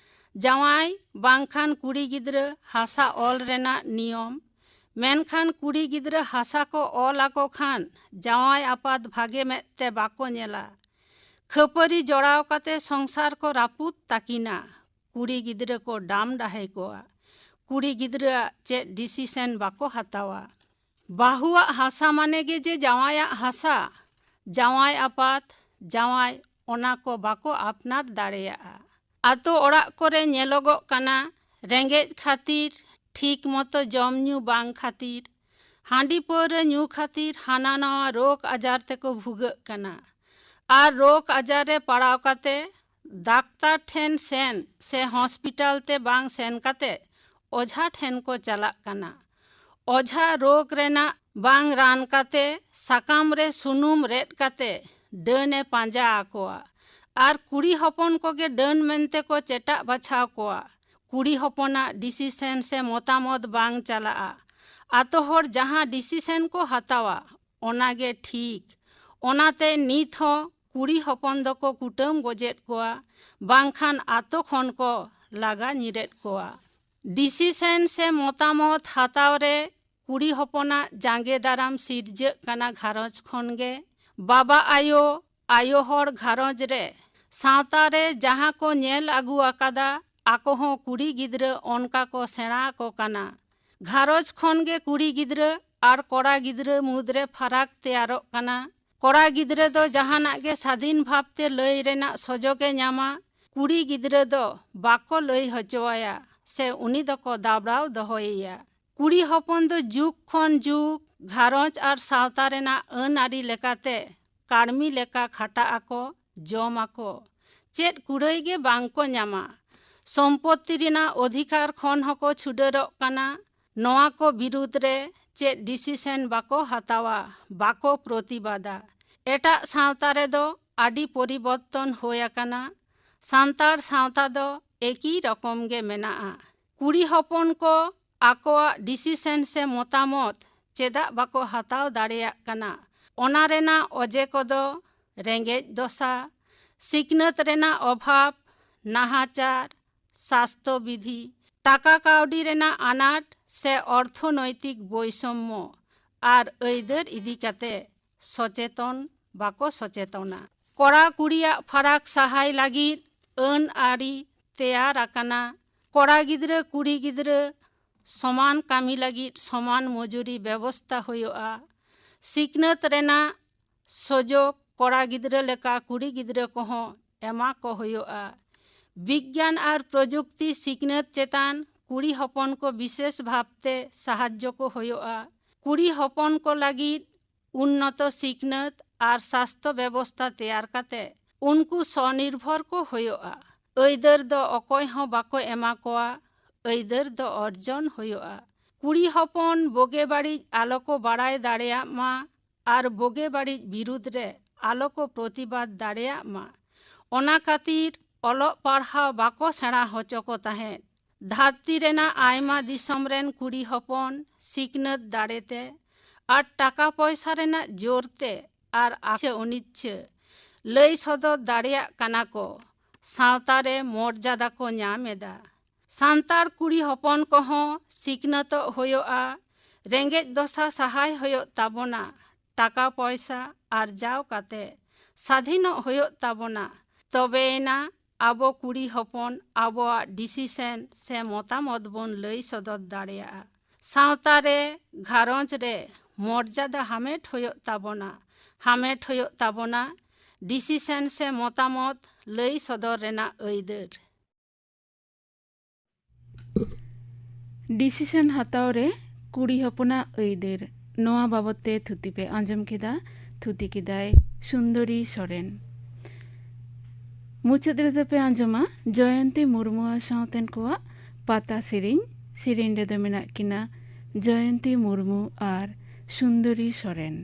ᱡᱟᱶᱟᱭ ᱵᱟᱝᱠᱷᱟᱱ ᱠᱩᱲᱤ ᱜᱤᱫᱽᱨᱟᱹ ᱦᱟᱥᱟ ᱚᱞ ᱨᱮᱱᱟᱜ ᱱᱤᱭᱚᱢ᱾ ᱢᱮᱱᱠᱷᱟᱱ ᱠᱩᱲᱤ ᱜᱤᱫᱽᱨᱟᱹ ᱦᱟᱥᱟ ᱠᱚ ᱚᱞ ᱟᱠᱚ ᱠᱷᱟᱱ ᱡᱟᱶᱟᱭ ᱟᱯᱟᱛ ᱵᱷᱟᱜᱮ ᱢᱮᱫ ᱛᱮ ᱵᱟᱠᱚ ᱧᱮᱞᱟ᱾ ᱠᱷᱟᱹᱯᱟᱹᱨᱤ ᱡᱚᱲᱟᱣ ᱠᱟᱛᱮ ᱥᱚᱝᱥᱟᱨ ᱠᱚ ᱨᱟᱹᱯᱩᱫ ᱛᱟᱹᱠᱤᱱᱟ᱾ ᱠᱩᱲᱤ ᱜᱤᱫᱽᱨᱟᱹ ᱠᱚ ᱰᱟᱢ ᱰᱟᱦᱮ ᱠᱚᱣᱟ᱾ ᱠᱩᱲᱤ ᱜᱤᱫᱽᱨᱟᱹᱣᱟᱜ ᱪᱮᱫ ᱰᱤᱥᱤᱥᱮᱱ ᱵᱟᱠᱚ ᱦᱟᱛᱟᱣᱟ᱾ ᱵᱟᱹᱦᱩᱣᱟᱜ ᱦᱟᱥᱟ ᱢᱟᱱᱮ ᱜᱮ ᱡᱮ ᱡᱟᱶᱟᱭᱟᱜ ᱦᱟᱥᱟ, ᱡᱟᱶᱟᱭ ᱟᱯᱟᱛ, ᱡᱟᱶᱟᱭ, ᱚᱱᱟ ᱠᱚ ᱵᱟᱠᱚ ᱟᱯᱱᱟᱨ ᱫᱟᱲᱮᱭᱟᱜᱼᱟ᱾ ᱟᱛᱳ ᱚᱲᱟᱜ ᱠᱚᱨᱮ ᱧᱮᱞᱚᱜᱚᱜ ᱠᱟᱱᱟ, ᱨᱮᱸᱜᱮᱡ ᱠᱷᱟᱹᱛᱤᱨ, ᱴᱷᱤᱠ ᱢᱚᱛᱚ ᱡᱚᱢ ᱧᱩ ᱵᱟᱝ ᱠᱷᱟᱹᱛᱤᱨ, ᱦᱟᱺᱰᱤ ᱯᱟᱹᱣᱨᱟᱹ ᱧᱩ ᱠᱷᱟᱹᱛᱤᱨ ᱦᱟᱱᱟ ᱱᱟᱣᱟ ᱨᱳᱜᱽ ᱟᱡᱟᱨ ᱛᱮᱠᱚ ᱵᱷᱩᱜᱟᱹᱜ ᱠᱟᱱᱟ᱾ ᱟᱨ ᱨᱳᱜᱽ ᱟᱡᱟᱨ ᱨᱮ ᱯᱟᱲᱟᱣ ᱠᱟᱛᱮ ᱰᱟᱠᱛᱟᱨ ᱴᱷᱮᱱ ᱥᱮᱱ ᱥᱮ ᱦᱚᱥᱯᱤᱴᱟᱞ ᱛᱮ ᱵᱟᱝ ᱥᱮᱱ ᱠᱟᱛᱮ ᱚᱡᱷᱟ ᱴᱷᱮᱱ ᱠᱚ ᱪᱟᱞᱟᱜ ᱠᱟᱱᱟ᱾ ᱚᱡᱷᱟ ᱨᱳᱜᱽ ᱨᱮᱱᱟᱜ ᱵᱟᱝ ᱨᱟᱱ ᱠᱟᱛᱮ ᱥᱟᱠᱟᱢ ᱨᱮ ᱥᱩᱱᱩᱢ ᱨᱮᱫ ᱠᱟᱛᱮ ᱰᱟᱹᱱ ᱮ ᱯᱟᱸᱡᱟ ᱟᱠᱚᱣᱟ᱾ ᱟᱨ ᱠᱩᱲᱤ ᱦᱚᱯᱚᱱ ᱠᱚᱜᱮ ᱰᱟᱹᱱ ᱢᱮᱱᱛᱮ ᱠᱚ ᱪᱮᱴᱟᱜ ᱵᱟᱪᱷᱟᱣ ᱠᱚᱣᱟ᱾ ᱠᱩᱲᱤ ᱦᱚᱯᱚᱱᱟᱜ ᱰᱤᱥᱤᱥᱮᱱ ᱥᱮ ᱢᱚᱛᱟᱢᱚᱛ ᱵᱟᱝ ᱪᱟᱞᱟᱜᱼᱟ᱾ ᱟᱛᱳ ᱦᱚᱲ ᱡᱟᱦᱟᱸ ᱰᱤᱥᱤᱥᱮᱱ ᱠᱚ ᱦᱟᱛᱟᱣᱟ, ᱚᱱᱟᱜᱮ ᱴᱷᱤᱠ᱾ ᱚᱱᱟᱛᱮ ᱱᱤᱛ ᱦᱚᱸ ᱠᱩᱲᱤ ᱦᱚᱯᱚᱱ ᱫᱚᱠᱚ ᱠᱩᱴᱟᱹᱢ ᱜᱚᱡᱮᱫ ᱠᱚᱣᱟ, ᱵᱟᱝᱠᱷᱟᱱ ᱟᱛᱳ ᱠᱷᱚᱱ ᱠᱚ ᱞᱟᱜᱟ ᱧᱤᱨᱮᱫ ᱠᱚᱣᱟ᱾ ᱰᱤᱥᱤᱥᱮᱱ ᱥᱮ ᱢᱚᱛᱟᱢᱚᱛ ᱦᱟᱛᱟᱣ ᱨᱮ ᱠᱩᱲᱤ ᱦᱚᱯᱚᱱᱟᱜ ᱡᱟᱸᱜᱮ ᱫᱟᱨᱟᱢ ᱥᱤᱨᱡᱟᱹᱜ ᱠᱟᱱᱟ ᱜᱷᱟᱨᱚᱸᱡᱽ ᱠᱷᱚᱱ ᱜᱮ᱾ ᱵᱟᱵᱟ ᱟᱭᱳ, ᱟᱭᱳ ᱦᱚᱲ ᱜᱷᱟᱨᱚᱸᱡᱽ ᱨᱮ ᱥᱟᱶᱛᱟ ᱨᱮ ᱡᱟᱦᱟᱸ ᱠᱚ ᱧᱮᱞ ᱟᱹᱜᱩ ᱟᱠᱟᱫᱟ, ᱟᱠᱚ ᱦᱚᱸ ᱠᱩᱲᱤ ᱜᱤᱫᱽᱨᱟᱹ ᱚᱱᱠᱟ ᱠᱚ ᱥᱮᱬᱟ ᱟᱠᱚ ᱠᱟᱱᱟ᱾ ᱜᱷᱟᱨᱚᱸᱡᱽ ᱠᱷᱚᱱ ᱜᱮ ᱠᱩᱲᱤ ᱜᱤᱫᱽᱨᱟᱹ ᱟᱨ ᱠᱚᱲᱟ ᱜᱤᱫᱽᱨᱟᱹ ᱢᱩᱫᱽ ᱨᱮ ᱯᱷᱟᱨᱟᱠ ᱛᱮᱭᱟᱨᱚᱜ ᱠᱟᱱᱟ᱾ ᱠᱚᱲᱟ ᱜᱤᱫᱽᱨᱟᱹ ᱫᱚ ᱡᱟᱦᱟᱱᱟᱜ ᱜᱮ ᱥᱟᱫᱷᱤᱱ ᱵᱷᱟᱵᱽᱛᱮ ᱞᱟᱹᱭ ᱨᱮᱱᱟᱜ ᱥᱩᱡᱳᱜᱽ ᱮ ᱧᱟᱢᱟ, ᱠᱩᱲᱤ ᱜᱤᱫᱽᱨᱟᱹ ᱫᱚ ᱵᱟᱠᱚ ᱞᱟᱹᱭ ᱦᱚᱪᱚ ᱟᱭᱟ ᱥᱮ ᱩᱱᱤ ᱫᱚᱠᱚ ᱫᱟᱵᱲᱟᱣ ᱫᱚᱦᱚᱭᱮᱭᱟ᱾ ᱠᱩᱲᱤ ᱦᱚᱯᱚᱱ ᱫᱚ ᱡᱩᱜᱽ ᱠᱷᱚᱱ ᱡᱩᱜᱽ ᱜᱷᱟᱨᱚᱸᱡᱽ ᱟᱨ ᱥᱟᱶᱛᱟ ᱨᱮᱱᱟᱜ ᱟᱹᱱ ᱟᱹᱨᱤ ᱞᱮᱠᱟᱛᱮ ᱠᱟᱹᱲᱢᱤ ᱞᱮᱠᱟ ᱠᱷᱟᱴᱟᱜ ᱟᱠᱚ, ᱡᱚᱢ ᱟᱠᱚ, ᱪᱮᱫ ᱠᱩᱲᱟᱹᱭ ᱜᱮ ᱵᱟᱝ ᱠᱚ ᱧᱟᱢᱟ᱾ ᱥᱚᱢᱯᱚᱛᱛᱤ ᱨᱮᱱᱟᱜ ᱚᱫᱷᱤᱠᱟᱨ ᱠᱷᱚᱱ ᱦᱚᱸᱠᱚ ᱪᱷᱩᱰᱟᱹᱨᱚᱜ ᱠᱟᱱᱟ᱾ ᱱᱚᱣᱟ ᱠᱚ ᱵᱤᱨᱩᱫᱽ ᱨᱮ ᱪᱮᱫ ᱰᱤᱥᱤᱥᱮᱱ ᱵᱟᱠᱚ ᱦᱟᱛᱟᱣᱟ, ᱵᱟᱠᱚ ᱯᱨᱚᱛᱤᱵᱟᱫᱟ᱾ ᱮᱴᱟᱜ ᱥᱟᱶᱛᱟ ᱨᱮᱫᱚ ᱟᱹᱰᱤ ᱯᱚᱨᱤᱵᱚᱨᱛᱚᱱ ᱦᱩᱭ ᱟᱠᱟᱱᱟ᱾ ᱥᱟᱱᱛᱟᱲ ᱥᱟᱶᱛᱟ ᱫᱚ ᱮᱠᱤ ᱨᱚᱠᱚᱢ ᱜᱮ ᱢᱮᱱᱟᱜᱼᱟ᱾ ᱠᱩᱲᱤ ᱦᱚᱯᱚᱱ ᱠᱚ ᱟᱠᱚᱣᱟᱜ ᱰᱤᱥᱤᱥᱮᱱ ᱥᱮ ᱢᱚᱛᱟᱢᱚᱛ ᱪᱮᱫᱟᱜ ᱵᱟᱠᱚ ᱦᱟᱛᱟᱣ ᱫᱟᱲᱮᱭᱟᱜ ᱠᱟᱱᱟ? ᱚᱱᱟ ᱨᱮᱱᱟᱜ ᱚᱡᱮ ᱠᱚᱫᱚ ᱨᱮᱸᱜᱮᱡ ᱫᱚᱥᱟ, ᱥᱤᱠᱷᱱᱟᱹᱛ ᱨᱮᱱᱟᱜ ᱚᱵᱷᱟᱵᱽ, ᱱᱟᱦᱟᱪᱟᱨ, ᱥᱟᱥᱛᱚ ᱵᱤᱫᱷᱤ, ᱴᱟᱠᱟ ᱠᱟᱹᱣᱰᱤ ᱨᱮᱱᱟᱜ ᱟᱱᱟᱴ ᱥᱮ ᱚᱨᱛᱷᱚᱱᱳᱭᱛᱤᱠ ᱵᱳᱭᱥᱚᱢᱢᱚ ᱟᱨ ᱟᱹᱭᱫᱟᱹᱨ ᱤᱫᱤ ᱠᱟᱛᱮ ᱥᱚᱪᱮᱛᱚᱱ ᱵᱟᱠᱚ ᱥᱚᱪᱮᱛᱚᱱᱟ᱾ ᱠᱚᱲᱟ ᱠᱩᱲᱤᱭᱟᱜ ᱯᱷᱟᱨᱟᱠ ᱥᱟᱦᱟᱭ ᱞᱟᱹᱜᱤᱫ ᱟᱹᱱ ᱟᱹᱨᱤ ᱛᱮᱭᱟᱨ ᱟᱠᱟᱱᱟ᱾ ᱠᱚᱲᱟ ᱜᱤᱫᱽᱨᱟᱹ ᱠᱩᱲᱤ ᱜᱤᱫᱽᱨᱟᱹ ᱥᱚᱢᱟᱱ ᱠᱟᱹᱢᱤ ᱞᱟᱹᱜᱤᱫ ᱥᱚᱢᱟᱱ ᱢᱚᱡᱩᱨᱤ ᱵᱮᱵᱚᱥᱛᱟ ᱦᱩᱭᱩᱜᱼᱟ᱾ ᱥᱤᱠᱷᱱᱟᱹᱛ ᱨᱮᱱᱟᱜ ᱥᱩᱡᱳᱜᱽ ᱠᱚᱲᱟ ᱜᱤᱫᱽᱨᱟᱹ ᱞᱮᱠᱟ ᱠᱩᱲᱤ ᱜᱤᱫᱽᱨᱟᱹ ᱠᱚᱦᱚᱸ ᱮᱢᱟ ᱠᱚ ᱦᱩᱭᱩᱜᱼᱟ᱾ ᱵᱤᱜᱽᱜᱟᱱ ᱟᱨ ᱯᱨᱚᱡᱩᱠᱛᱤ ᱥᱤᱠᱷᱱᱟᱹᱛ ᱪᱮᱛᱟᱱ ᱠᱩᱲᱤ ᱦᱚᱯᱚᱱ ᱠᱚ ᱵᱤᱥᱮᱥ ᱵᱷᱟᱵᱽᱛᱮ ᱥᱟᱦᱟᱡᱽᱡᱚ ᱠᱚ ᱦᱩᱭᱩᱜᱼᱟ᱾ ᱠᱩᱲᱤ ᱦᱚᱯᱚᱱ ᱠᱚ ᱞᱟᱹᱜᱤᱫ ᱩᱱᱱᱚᱛᱚ ᱥᱤᱠᱷᱱᱟᱹᱛ ᱟᱨ ᱥᱟᱥᱛᱷᱚ ᱵᱮᱵᱚᱥᱛᱟ ᱛᱮᱭᱟᱨ ᱠᱟᱛᱮ ᱩᱱᱠᱩ ᱥᱚᱱᱤᱨᱵᱷᱚᱨ ᱠᱚ ᱦᱩᱭᱩᱜᱼᱟ᱾ ᱟᱹᱭᱫᱟᱹᱨ ᱫᱚ ᱚᱠᱚᱭ ᱦᱚᱸ ᱵᱟᱠᱚ ᱮᱢᱟ ᱠᱚᱣᱟ, ᱟᱹᱭᱫᱟᱹᱨ ᱫᱚ ᱚᱨᱡᱚᱱ ᱦᱩᱭᱩᱜᱼᱟ᱾ ᱠᱩᱲᱤ ᱦᱚᱯᱚᱱ ᱵᱳᱜᱮ ᱵᱟᱹᱲᱤᱡ ᱟᱞᱚ ᱠᱚ ᱵᱟᱲᱟᱭ ᱫᱟᱲᱮᱭᱟᱜ ᱢᱟ ᱟᱨ ᱵᱳᱜᱮ ᱵᱟᱹᱲᱤᱡ ᱵᱤᱨᱩᱫᱽ ᱨᱮ ᱟᱞᱚ ᱠᱚ ᱯᱨᱚᱛᱤᱵᱟᱫ ᱫᱟᱲᱮᱭᱟᱜ ᱢᱟ᱾ ᱚᱱᱟ ᱠᱷᱟᱹᱛᱤᱨ ᱚᱞᱚᱜ ᱯᱟᱲᱦᱟᱣ ᱵᱟᱠᱚ ᱥᱮᱬᱟ ᱦᱚᱪᱚ ᱠᱚ ᱛᱟᱦᱮᱸᱫ᱾ ᱫᱷᱟᱹᱨᱛᱤ ᱨᱮᱱᱟᱜ ᱟᱭᱢᱟ ᱫᱤᱥᱚᱢ ᱨᱮᱱ ᱠᱩᱲᱤ ᱦᱚᱯᱚᱱ ᱥᱤᱠᱷᱱᱟᱹᱛ ᱫᱟᱲᱮᱛᱮ ᱟᱨ ᱴᱟᱠᱟ ᱯᱚᱭᱥᱟ ᱨᱮᱱᱟᱜ ᱡᱳᱨ ᱛᱮ ᱟᱨ ᱤᱪᱪᱷᱟᱹ ᱚᱱᱤᱪᱪᱷᱟᱹ ᱞᱟᱹᱭ ᱥᱚᱫᱚᱨ ᱫᱟᱲᱮᱭᱟᱜ ᱠᱟᱱᱟ ᱠᱚ, ᱥᱟᱶᱛᱟ ᱨᱮ ᱢᱚᱨᱡᱟᱫᱟ ᱠᱚ ᱧᱟᱢ ᱮᱫᱟ᱾ ᱥᱟᱱᱛᱟᱲ ᱠᱩᱲᱤ ᱦᱚᱯᱚᱱ ᱠᱚᱦᱚᱸ ᱥᱤᱠᱷᱱᱟᱹᱛᱚᱜ ᱦᱩᱭᱩᱜᱼᱟ, ᱨᱮᱸᱜᱮᱡ ᱫᱚᱥᱟ ᱥᱟᱦᱟᱭ ᱦᱩᱭᱩᱜ ᱛᱟᱵᱚᱱᱟ, ᱴᱟᱠᱟ ᱯᱚᱭᱥᱟ ᱟᱨᱡᱟᱣ ᱠᱟᱛᱮ ᱥᱟᱫᱷᱤᱱᱚᱜ ᱦᱩᱭᱩᱜ ᱛᱟᱵᱚᱱᱟ᱾ ᱛᱚᱵᱮᱭᱮᱱᱟ ᱟᱵᱚ ᱠᱩᱲᱤ ᱦᱚᱯᱚᱱ ᱟᱵᱚᱣᱟᱜ ᱰᱤᱥᱤᱥᱮᱱ ᱥᱮ ᱢᱚᱛᱟᱢᱚᱛ ᱵᱚᱱ ᱞᱟᱹᱭ ᱥᱚᱫᱚᱨ ᱫᱟᱲᱮᱭᱟᱜᱼᱟ᱾ ᱥᱟᱶᱛᱟ ᱨᱮ, ᱜᱷᱟᱨᱚᱸᱡᱽ ᱨᱮ ᱢᱚᱨᱡᱟᱫᱟ ᱦᱟᱢᱮᱴ ᱦᱩᱭᱩᱜ ᱛᱟᱵᱚᱱᱟ, ᱦᱟᱢᱮᱴ ᱦᱩᱭᱩᱜ ᱛᱟᱵᱚᱱᱟ ᱰᱤᱥᱤᱥᱮᱱ ᱥᱮ ᱢᱚᱛᱟᱢᱚᱛ ᱞᱟᱹᱭ ᱥᱚᱫᱚᱨ ᱨᱮᱱᱟᱜ ᱟᱹᱭᱫᱟᱹᱨ᱾ ᱰᱤᱥᱤᱥᱚᱱ ᱦᱟᱛᱟᱣ ᱨᱮ ᱠᱩᱲᱤ ᱦᱚᱯᱚᱱᱟᱜ ᱟᱹᱭᱫᱟᱹᱨ, ᱱᱚᱣᱟ ᱵᱟᱵᱚᱛ ᱛᱮ ᱛᱷᱩᱛᱤ ᱯᱮ ᱟᱸᱡᱚᱢ ᱠᱮᱫᱟ᱾ ᱛᱷᱩᱛᱤ ᱠᱮᱫᱟᱭ ᱥᱩᱱᱫᱚᱨᱤ ᱥᱚᱨᱮᱱ᱾ ᱢᱩᱪᱟᱹᱫ ᱨᱮᱫᱚ ᱯᱮ ᱟᱸᱡᱚᱢᱟ ᱡᱚᱭᱚᱱᱛᱤ ᱢᱩᱨᱢᱩ ᱟᱨ ᱥᱟᱶᱛᱮᱱ ᱠᱚᱣᱟᱜ ᱯᱟᱛᱟ ᱥᱮᱨᱮᱧ᱾ ᱥᱮᱨᱮᱧ ᱨᱮᱫᱚ ᱢᱮᱱᱟᱜ ᱠᱤᱱᱟ ᱡᱚᱭᱚᱱᱛᱤ ᱢᱩᱨᱢᱩ ᱟᱨ ᱥᱩᱱᱫᱚᱨᱤ ᱥᱚᱨᱮᱱ᱾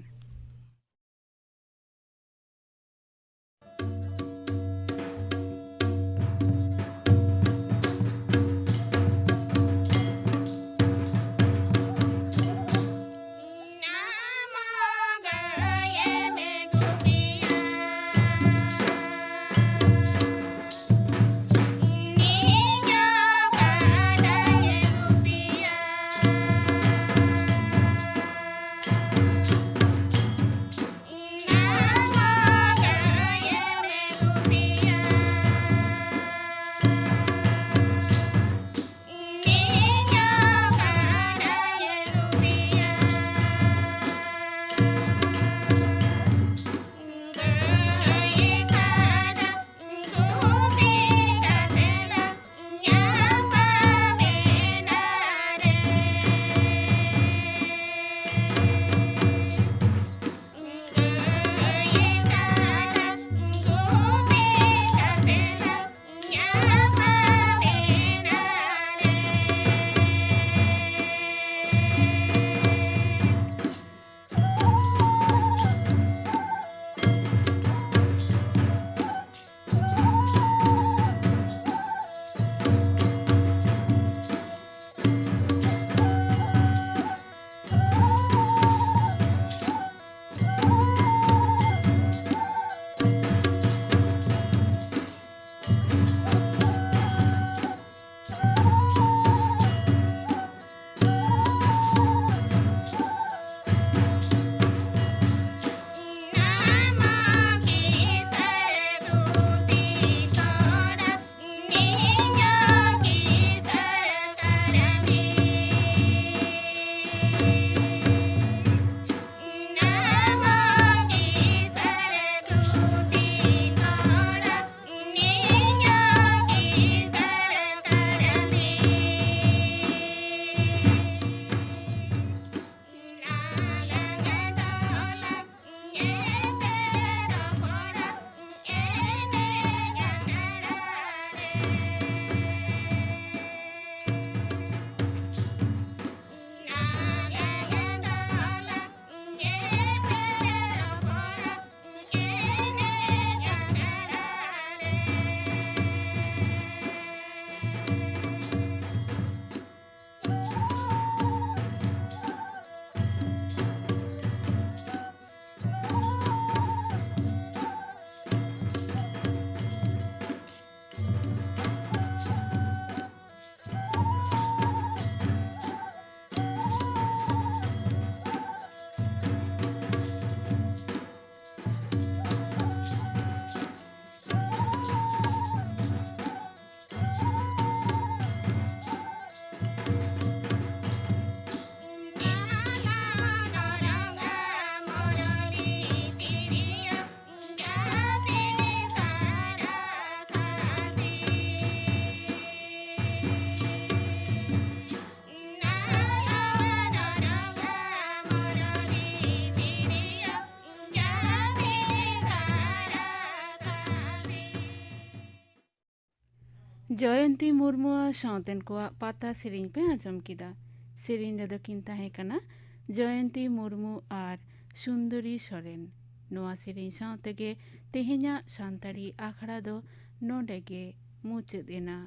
ᱡᱚᱭᱚᱱᱛᱤ ᱢᱩᱨᱢᱩᱣᱟᱜ ᱥᱟᱶᱛᱮᱱ ᱠᱚᱣᱟᱜ ᱯᱟᱛᱟ ᱥᱮᱨᱮᱧ ᱯᱮ ᱟᱸᱡᱚᱢ ᱠᱮᱫᱟ᱾ ᱥᱮᱨᱮᱧ ᱨᱮᱫᱚ ᱠᱤᱱ ᱛᱟᱦᱮᱸ ᱠᱟᱱᱟ ᱡᱚᱭᱚᱱᱛᱤ ᱢᱩᱨᱢᱩ ᱟᱨ ᱥᱩᱱᱫᱚᱨᱤ ᱥᱚᱨᱮᱱ᱾ ᱱᱚᱣᱟ ᱥᱮᱨᱮᱧ ᱥᱟᱶ ᱛᱮᱜᱮ ᱛᱮᱦᱮᱧᱟᱜ ᱥᱟᱱᱛᱟᱲᱤ ᱟᱠᱷᱲᱟ ᱫᱚ ᱱᱚᱰᱮ ᱜᱮ ᱢᱩᱪᱟᱹᱫ ᱮᱱᱟ᱾